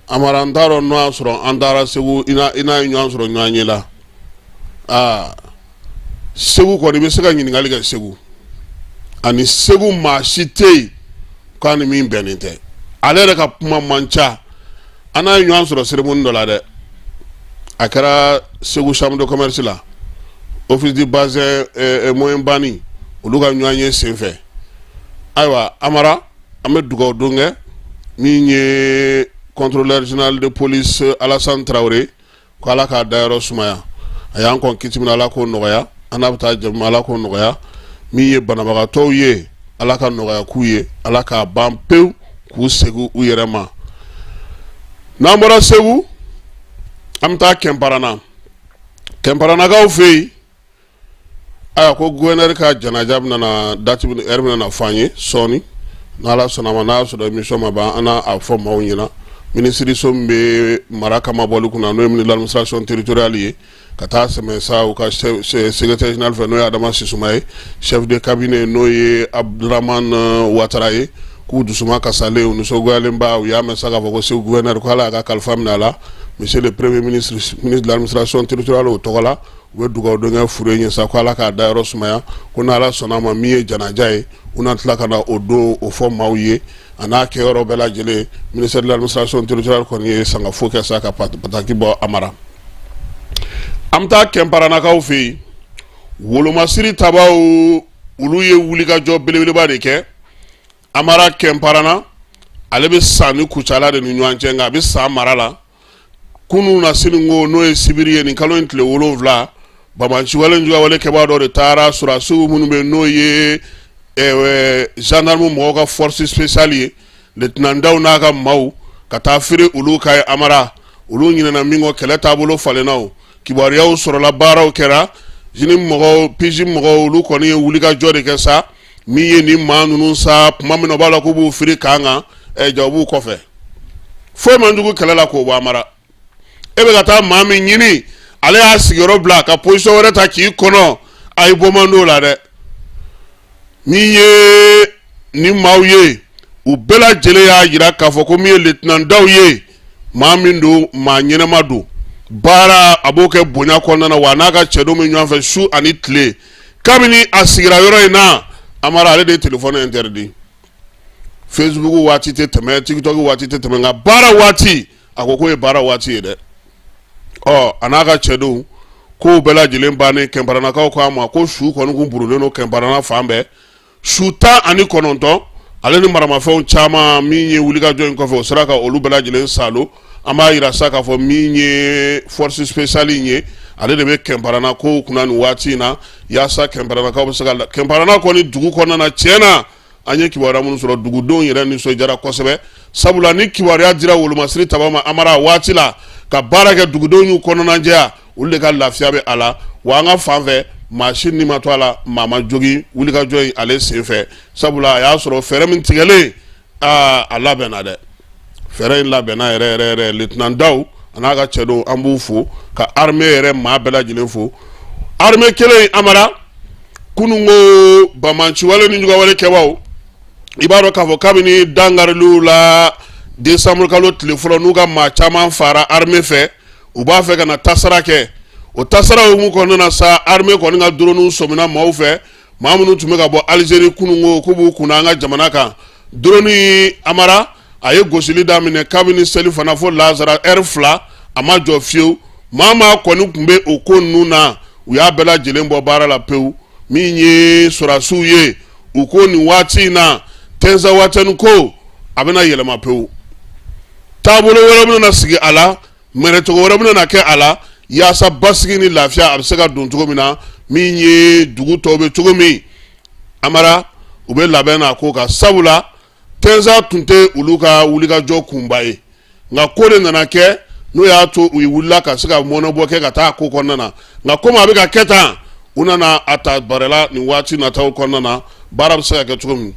Amara, n t'a dɔn n'o y'a sɔrɔ an taara Segu, i n'a ye ɲɔgɔn sɔrɔ ɲɔgɔn ye la. Aa Segu kɔni, i bɛ se ka ɲininkali kɛ Segu ani Segu, maa si tɛ yen k'a ni min bɛnnen tɛ. Ale yɛrɛ ka kuma man ca. An n'a ye ɲɔgɔn sɔrɔ cérémonie dɔ la dɛ, a kɛra Segu chambre de commerce la, office du bazin moyen bani, olu ka ɲɔgɔn ye senfɛ. Ayiwa Amara, an bɛ dugawu don kɛ min ye contrôleur général de police Alassane Traoré, ko Ala k'a dayɔrɔ sumaya. A y'an kɔn kiti min na, Ala k'o nɔgɔya. An n'a bɛ taa jama, Ala k'o nɔgɔya. Min ye banabagatɔw ye, Ala ka nɔgɔya k'u ye, Ala k'a ban pewu k'u segin u yɛrɛ ma. N'an bɔra Segu, an bɛ taa Kɛnparana. Kɛnparanakaw fɛ yen, ayiwa, ko gouverneur ka janaja bɛna na, date heure bɛna na fɔ an ye sɔɔni, n'Ala sɔnna ma. N'a y'a sɔrɔ émission ma ban, an n'a a fɔ maaw ɲɛna. Minisiriso min bɛ mara kama bɔli kunna, n'o ye ministre de l'administration territoriale ye, ka taa sɛmɛ sa u ka secrétaire général fɛ, n'o ye Adama Sisuma ye, chef de cabinet, n'o ye Abdurahmane Watara ye, k'u dusuma kasalen, u nisɔngoyalenba, u y'a mɛn sa k'a fɔ ko Segu gouverneur, ko Ala y'a ka kalifa minɛ a la. Monsieur le premier ministre, ministre de l'administration territoriale, o tɔgɔ la, u bɛ dugawu don kɛ fure ye sa, ko Ala k'a dayɔrɔ sumaya. Ko n'Ala sɔnna a ma, min ye janaja ye, u na tila ka na o don o fɔ maaw ye, a n'a kɛyɔrɔ bɛɛ lajɛlen. Ministère de l'administration territoriale kɔni ye sangafo kɛ sa ka pataki bɔ. Amara, an bɛ taa Kɛnparanakaw fɛ yen. Wolomasiri tabaw, olu ye wulikajɔ belebeleba de kɛ. Amara, Kɛnparana, ale bɛ San ni Kucala de ni ɲɔgɔn cɛ, nka a bɛ San mara la. Kunun na sini ko, n'o ye sibiri ye, nin kalo in tile 7, banbaanciwale juguyawale kɛbaa dɔ de taara sɔrɔdasiw minnu bɛ, n'o ye gendarme mɔgɔw ka force spéciale ye, lieutenant Daw n'a ka maaw, ka taa firi olu ka ye. Amara, olu ɲinɛna min kɔ, kɛlɛ taabolo falenna, o kibaruyaw sɔrɔla, baaraw kɛra. JNIM mɔgɔw, PIJ mɔgɔw, olu kɔni ye wulikajɔ de kɛ sa. Min ye nin maa ninnu sa, tuma min na u b'a la k'u b'u firi kan kan, ja u b'u kɔfɛ. Foyi man jugu kɛlɛ la k'o bɔ. Amara, e bɛ ka taa maa min ɲini, ale y'a sigiyɔrɔ bila ka position wɛrɛ ta k'i kɔnɔ, a ye bɔ man d'o la dɛ. Min ye ni maaw ye, u bɛɛ lajɛlen y'a jira k'a fɔ ko min ye lieutenant Daw ye, maa min don, maa ɲɛnama don, baara a b'o kɛ bonya kɔnɔna na, wa n'a ka cɛdenw bɛ ɲɔgɔn fɛ su ani tile. Kabini a sigira yɔrɔ in na, Amara, ale de ye téléphone interdit. Facebook waati tɛ tɛmɛ, TikTok waati tɛ tɛmɛ, nka baara waati, a ko k'o ye baara waati ye dɛ. Ɔ a n'a ka cɛdenw kow bɛɛ lajɛlen bannen, Kɛnparanakaw ko a ma ko su kɔni kun burulen don Kɛnparana fan bɛɛ, su 19, ale ni maramafɛnw caman. Min ye wulikajɔ in kɔfɛ, o sera ka olu bɛɛ lajɛlen salo. An b'a yira sa k'a fɔ min ye force spéciale in ye, ale de bɛ Kɛnparana kow kunna nin waati in na, yaasa Kɛnparanakaw bɛ se ka Kɛnparana kɔni dugu kɔnɔna na. Tiɲɛ na, an ye kibaruya minnu sɔrɔ, dugudenw yɛrɛ nisɔndiyara kosɛbɛ, sabula ni kibaruya dira wolomasiri taba ma, Amara, waati la ka baara kɛ, dugudenw y'u kɔnɔnajɛya, olu de ka lafiya bɛ a la. Wa an ka fan fɛ, maa si ni ma to a la, maa ma jogin wulikajɔ in ale senfɛ, sabula a y'a sɔrɔ fɛɛrɛ min tigɛlen, aa a labɛnna dɛ, fɛɛrɛ in labɛnna yɛrɛ yɛrɛ yɛrɛ. Lieutenant Daw a n'a ka cɛdenw, an b'u fo ka armée yɛrɛ maa bɛɛ lajɛlen fo. Armée kelen Amara, kununko banbaanciwale ni juguyawale kɛbaaw, i b'a dɔn k'a fɔ kabini dankariliw la décembre kalo tile fɔlɔ, n'u ka maa caman fara armée fɛ, u b'a fɛ ka na tasara kɛ. O tasara hukumu kɔnɔna na sa, armée kɔni ka drone sɔmina maaw fɛ, maa minnu tun bɛ ka bɔ Algérie kununko k'u b'u kunna an ka jamana kan. Drone Amara, a ye gosili daminɛ kabini seli fana fo lazara heure 2, a ma jɔ fiyewu. Maa maa kɔni tun bɛ o ko ninnu na, u y'a bɛɛ lajɛlen bɔ baara la pewu. Min ye sɔrɔdasiw ye, u ko nin waati in na, Tinzawatɛni ko a bɛna yɛlɛma pewu, taabolo wɛrɛ bɛna sigi a la, mɛrɛcogo wɛrɛ bɛna kɛ a la, yaasa basigi ni lafiya a bɛ se ka don cogo min na. Min ye dugu tɔw bɛ cogo min, Amara, u bɛ labɛn na ko kan, sabula Tɛnza tun tɛ olu ka wulikajɔ kunba ye, nka ko de nana kɛ n'o y'a to u wulila ka se ka mɔnɛbɔ kɛ ka taa ko kɔnɔna na. Nka komi a bɛ ka kɛ tan, u nana a ta barɛ la nin waati nataw kɔnɔna na, baara bɛ se ka kɛ cogo min.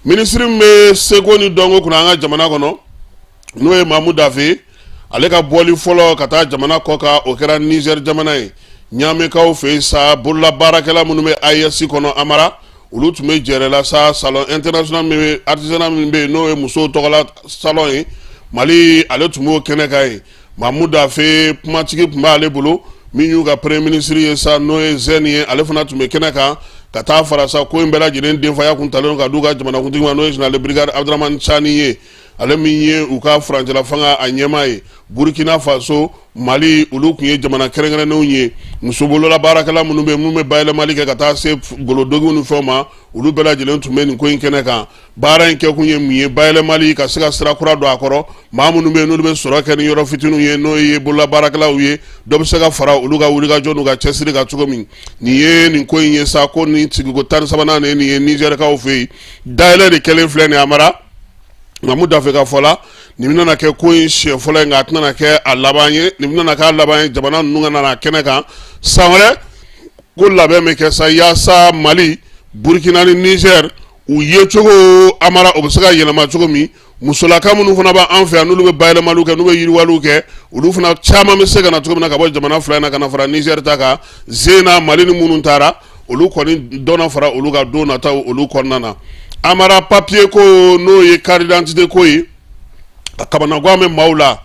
Minisiri min bɛ seko ni dɔnko kunna an ka jamana kɔnɔ, n'o ye Mamu Dafe, ale ka bɔli fɔlɔ ka taa jamana kɔ kan, o kɛra Nizɛri jamana ye, Ɲamekaw fɛ yen sa. Bololabaarakɛla minnu bɛ AES kɔnɔ, Amara, olu tun bɛ jɛrɛ la sa, salon international min bɛ artisanat min bɛ yen, n'o ye musow tɔgɔla salon ye Mali, ale tun b'o kɛnɛ kan yen. Mamu Dafe, kumatigi tun b'ale bolo. Min y'u ka premier ministre ye sa, n'o ye Zɛni ye, ale fana tun bɛ kɛnɛ kan ka taa fara sa. Ko in bɛɛ lajɛlen denfaya kun talen ka d'u ka jamanakuntigi ma, n'o ye général de brigade Abdramane Tiani ye, ale min ye u ka furancɛla fanga a ɲɛmaa ye. Burkina Faso, Mali, olu tun ye jamana kɛrɛnkɛrɛnnenw ye. Muso bolola baarakɛla minnu bɛ, minnu bɛ bayɛlɛmali kɛ ka taa se golodogiw ni fɛnw ma, olu bɛɛ lajɛlen tun bɛ nin ko in kɛnɛ kan. Baara in kɛkun ye mun ye? Bayɛlɛmali ka se ka sira kura don a kɔrɔ. Maa minnu bɛ yen, n'olu bɛ sɔrɔ kɛ ni yɔrɔ fitininw ye, n'o ye bolola baarakɛlaw ye, dɔ bɛ se ka fara olu ka wulikajɔ n'u ka cɛsiri kan cogo min. Nin ye nin ko in ye sa, ko nin sigiko 13nan de ye nin ye Nizɛrikaw fɛ yen. Dayɛlɛ de kɛlen filɛ nin ye, Amara. Mamu Dafe ka fɔ la, nin bɛna kɛ ko in siɲɛ fɔlɔ ye, nka a tɛna kɛ a laban ye. Nin bɛna kɛ a laban ye jamana ninnu ka na kɛnɛ kan san wɛrɛ. Ko labɛn bɛ kɛ sa yaasa Mali, Burkina ni Niger, u ye cogo, Amara, o bɛ se ka yɛlɛma cogo min. Musolaka minnu fana b'an fɛ yan, n'olu bɛ bayɛlɛmaliw kɛ, n'u bɛ yiriwaliw kɛ, olu fana caman bɛ se ka na cogo min na ka bɔ jamana fila in na ka na fara Niger ta kan. Zena Mali ni minnu taara, olu kɔni dɔ na fara olu ka don nataw olu kɔnɔna na. Amara, papiye ko, n'o ye carte d'identité ko ye, a kamanagan bɛ maaw la.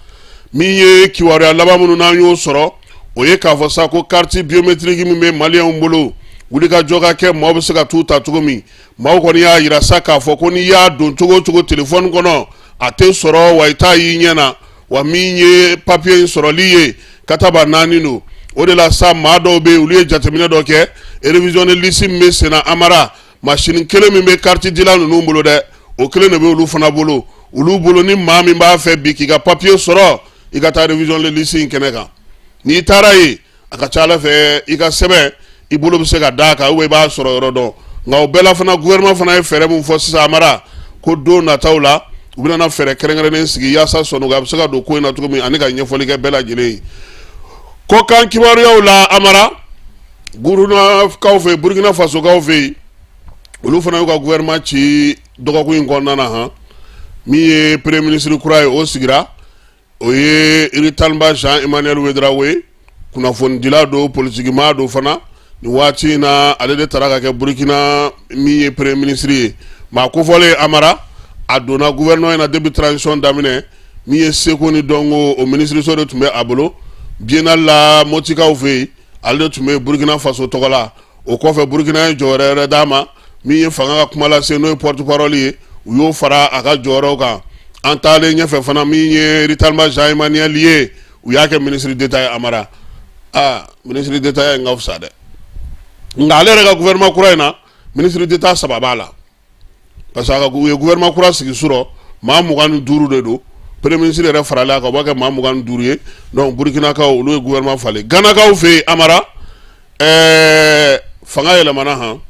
Min ye kibaruya laban minnu n'an y'o sɔrɔ, o ye k'a fɔ sa ko carte biométrique min bɛ maliyɛnw bolo, wulikajɔ ka kɛ, maaw bɛ se ka t'u ta cogo min. Maaw kɔni y'a yira sa k'a fɔ ko n'i y'a don cogo o cogo telefɔni kɔnɔ, a tɛ sɔrɔ, wa i t'a y'i ɲɛ na. Wa min ye papiye in sɔrɔli ye, kataba naani don. O de la sa, maa dɔw bɛ yen, olu ye jateminɛ dɔ kɛ, révision de liste min bɛ senna, Amara, masini kelen min bɛ carte dila ninnu bolo dɛ, o kelen de bɛ olu fana bolo. Olu bolo, ni maa min b'a fɛ bi k'i ka papiye sɔrɔ, i ka taa révision de liste in kɛnɛ kan. N'i taara yen, a ka ca ala fɛ, i ka sɛbɛn i bolo bɛ se ka d'a kan, ou i b'a sɔrɔ yɔrɔ dɔn. Nka o bɛɛ la fana, gouvernement fana ye fɛɛrɛ min fɔ sisan, Amara, ko don nataw la, u bɛna fɛɛrɛ kɛrɛnkɛrɛnnen sigi yaasa sɔnɔgɔya bɛ se ka don ko in na cogo min, ani ka ɲɛfɔli kɛ bɛɛ lajɛlen ye. Kɔkan kibaruyaw la, Amara, Burkinakaw fɛ, Burkina Fasokaw fɛ yen, olu fana y'u ka gouvernement ci dɔgɔkun in kɔnɔna na. Han, min ye premier ministre kura ye, o sigira, o ye Iritalba Jean Emmanuel Ouédraogo ye. Kunnafonidila don, politikimaa don fana. Nin waati in na, ale de taara ka kɛ Burkina min ye premier ministre ye. Maa kofɔlen, Amara, a donna gouvernement in na depuis transition daminɛ. Min ye seko ni dɔnko, o minisiriso de tun bɛ a bolo. Biennale la Motikaw fɛ yen, ale de tun bɛ Burkina Faso tɔgɔ la. O kɔfɛ, Burukina ye jɔyɔrɔ yɛrɛ d'a ma. Min ye fanga ka kuma lase, n'o ye porte-parole ye, u y'o fara a ka jɔyɔrɔw kan. An taalen ɲɛfɛ fana, min ye Iritalima Jean Emmanuel ye, u y'a kɛ ministre d'État ye. Amara, aa, ministre d'État in ka fisa dɛ. Nka ale yɛrɛ ka gouvernement kura in na, ministre d'État saba b'a la, parce que a ka u ye gouvernement kura sigi surɔ, maa 25 de don. Premier ministre yɛrɛ faralen a kan, o b'a kɛ maa 25 ye. Donc Burukinakaw, olu ye gouvernement falen. Ganakaw fɛ yen, Amara, fanga yɛlɛmana. Han,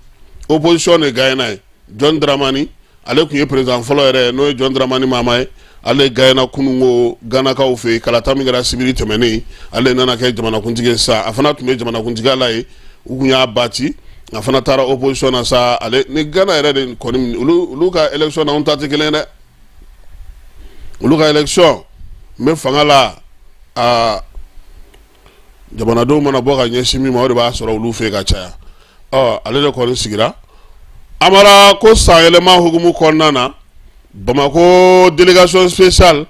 opposition de gagnena ye. John Dramani, ale tun ye président fɔlɔ yɛrɛ, n'o ye John Dramani Mahama ye, ale gagnena kununko Ganakaw fɛ yen. Kalata min kɛra sibiri tɛmɛnen, ale nana kɛ jamanakuntigi ye sisan. A fana tun bɛ jamanakuntigiya la yen, u tun y'a bati, a fana taara opposition na sa. Ale ni Gana yɛrɛ de kɔni, olu ka élection na, anw ta tɛ kelen ye dɛ. Olu ka élection, n bɛ fanga la, aa. Jamanadenw mana bɔ ka ɲɛsin min ma, o de b'a sɔrɔ olu fɛ ka caya. Ɔ, ale de kɔni sigira. Amara ko sanyɛlɛma hukumu kɔnɔna na, Bamakɔ délégation spéciale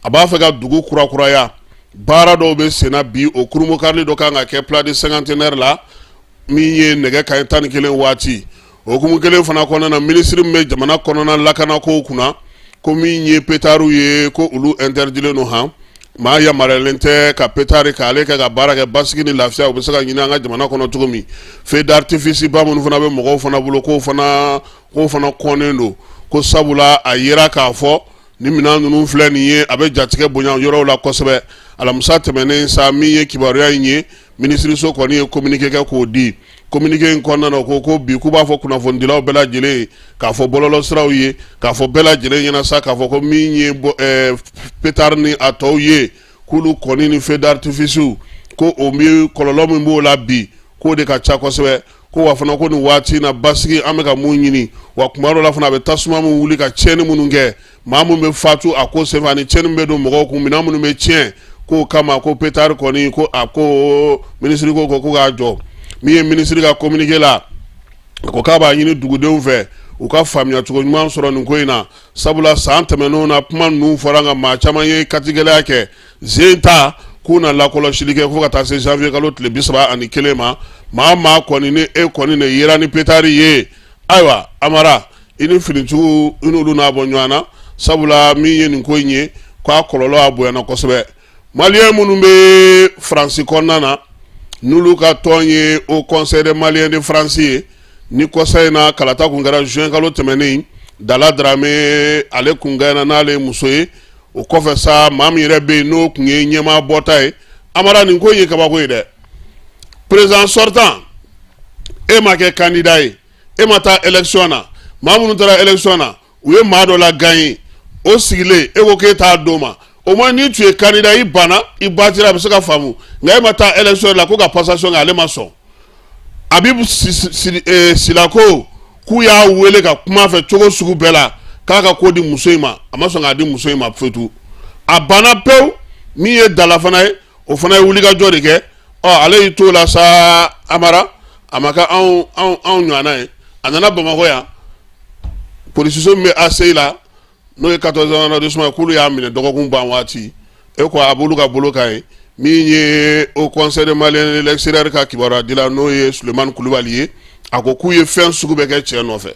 a b'a fɛ ka dugu kurakuraya. Baara dɔw bɛ senna bi. O kurunbonkarili dɔ kan ka kɛ place du Cinquantenaire la, min ye nɛgɛ kanɲɛ 11 waati. O hukumu kelen fana kɔnɔna na, minisiri min bɛ jamana kɔnɔna lakanakow kunna ko min ye pétardw ye, ko olu interdilen don, han, maa yamaruyalen tɛ ka pétard k'ale kɛ ka baara kɛ. Basigi ni lafiya, u bɛ se ka ɲini an ka jamana kɔnɔ cogo min. Feu d'artifice ba minnu fana bɛ mɔgɔw fana bolo, k'o fana kɔnnen don, ko sabula a yera k'a fɔ ni minɛn ninnu filɛ nin ye, a bɛ jatigɛ bonya yɔrɔw la kosɛbɛ. Alamisa tɛmɛnen sa, min ye kibaruya in ye, minisiriso kɔni ye communiqué kɛ k'o di. Communiqué in kɔnɔna na, ko ko bi k'u b'a fɔ kunnafonidilaw bɛɛ lajɛlen, k'a fɔ bɔlɔlɔsiraw ye, k'a fɔ bɛɛ lajɛlen ɲɛna sa, k'a fɔ ko min ye pétard ni a tɔw ye, k'olu kɔni ni feu d'artifice, ko o min kɔlɔlɔ min b'o la bi, k'o de ka ca kosɛbɛ. Ko wa fana, ko nin waati na, basigi an bɛ ka mun ɲini, wa kuma dɔ la fana, a bɛ tasuma min wuli ka tiɲɛni minnu kɛ, maa minnu bɛ fatu a ko senfɛ, ani tiɲɛni bɛ don mɔgɔw kun, minɛn minnu bɛ tiɲɛ, k'o kama ko pétard kɔni, ko a ko minisiri ko ko k'a jɔ. Min ye minisiri ka communiqué la, a ko k'a b'a ɲini dugudenw fɛ, u ka faamuyacogo ɲuman sɔrɔ nin ko in na, sabula san tɛmɛnenw na, kuma ninnu fɔra, nka maa caman ye katigɛlɛya kɛ. Zen ta k'u na lakɔlɔsili kɛ fo ka taa se janvier kalo tile 31 ma. Maa maa kɔni ni e kɔni de yera ni pétard ye, ayiwa Amara, i ni finitigiw, i n'olu n'a bɔ ɲɔgɔn na, sabula min ye nin ko in ye, k'a kɔlɔlɔ a bonyana kosɛbɛ. Maliyɛn minnu bɛ Faransi kɔnɔna na, n'olu ka tɔn ye Haut Conseil des Maliens de France ye, ni kɔsa in na kalata kun kɛra juin kalo tɛmɛnen, Dala Darame ale kun gagnéna n'ale ye muso ye. O kɔfɛ sa, maa min yɛrɛ bɛ yen, n'o tun ye ɲɛmaa bɔta ye, Amara, nin ko in ye kabako ye dɛ. Président sortant, e ma kɛ candidat ye, e ma taa élection na. Maa minnu taara élection na, u ye maa dɔ la gagné. O sigilen, e ko k'e t'a d'o ma. Au moins n'i tun ye candidat, i banna, i batira, a bɛ se ka faamu. Nka e ma taa élection la, ko ka passation kɛ, ale ma sɔn. Habib Sila ko k'u y'a wele ka kuma fɛ cogo sugu bɛɛ la k'a ka ko di muso in ma, a ma sɔn k'a di muso in ma fetu, a banna pewu. Min ye Dala fana ye, o fana ye wulikajɔ de kɛ. Ɔ, ale y'i t'o la sa, Amara, a ma kɛ anw anw anw ɲɔgɔnna ye. A nana Bamakɔ yan, polisiso min bɛ ACI la, n'o ye 14 arrondissement ye, k'olu y'a minɛ dɔgɔkun ban waati. E ko a b'olu ka bolo kan ye. Min ye Haut Conseil des Maliens de l'extérieur ka kibaruya dila, n'o ye Sulemani Kulubali ye, a ko k'u ye fɛn sugu bɛɛ kɛ cɛ nɔfɛ,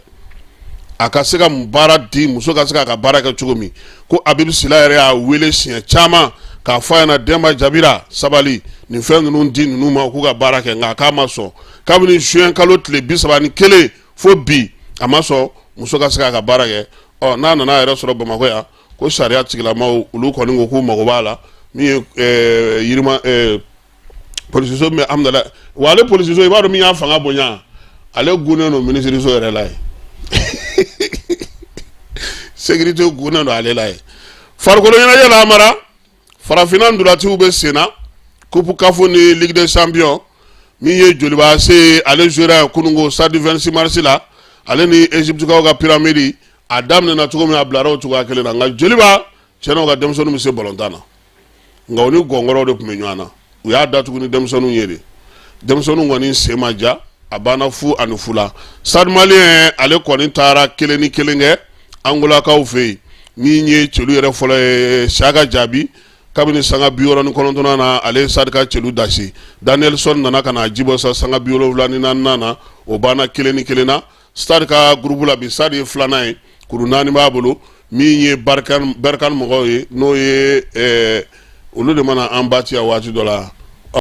a ka se ka baara di muso ka se k'a ka baara kɛ cogo min. Ko Habib Sila yɛrɛ y'a wele siɲɛ caman k'a fɔ a ɲɛna: Denba Jabira, sabali, nin fɛn ninnu di ninnu ma k'u ka baara kɛ. Nka k'a ma sɔn. Kabini juin kalo tile 31 fo bi, a ma sɔn muso ka se k'a ka baara kɛ. Ɔ, n'a nana a yɛrɛ sɔrɔ Bamakɔ yan, ko sariya tigilamaw, olu kɔni ko k'u mago b'a la. Min ye yirima polisiso min bɛ Amudalayi, wa ale polisiso, i b'a dɔn min y'a fanga bonya, ale gunnen don minisiriso yɛrɛ la yen, sécurité gunnen don ale la yen. Farikolo ɲɛnajɛ la, Amara, farafinna ntolaciw bɛ sen na, coupe CAF ni Ligue des champions. Min ye Joliba AC, ale jouera yan kununko stade 26 mars la, ale ni Égyptekaw ka Pyramide. A daminɛna cogo min, a bilara o cogoya kelen na. Nka Joliba, tiɲɛna, u ka denmisɛnninw bɛ se balontan na, nka u ni gɔngɔrɔw de tun bɛ ɲɔgɔn na. U y'a datugu ni denmisɛnninw ye de. Denmisɛnninw kɔni sen ma ja, a banna 0-0 la. Stade Malien, ale kɔni taara 1-1 kɛ Angolakaw fɛ yen. Min ye celu yɛrɛ fɔlɔ ye, Saka Jaabi, kabini sanga 69nan na, ale ye Stade ka celu dasi. Danielson nana ka na ji bɔ sa sanga 74nan na. O banna 1-1 na. Stade ka groupe la bi, Stade ye filanan ye, kuru 4 b'a bolo. Min ye Berkane mɔgɔw ye, n'o ye olu de mana an battre waati dɔ la.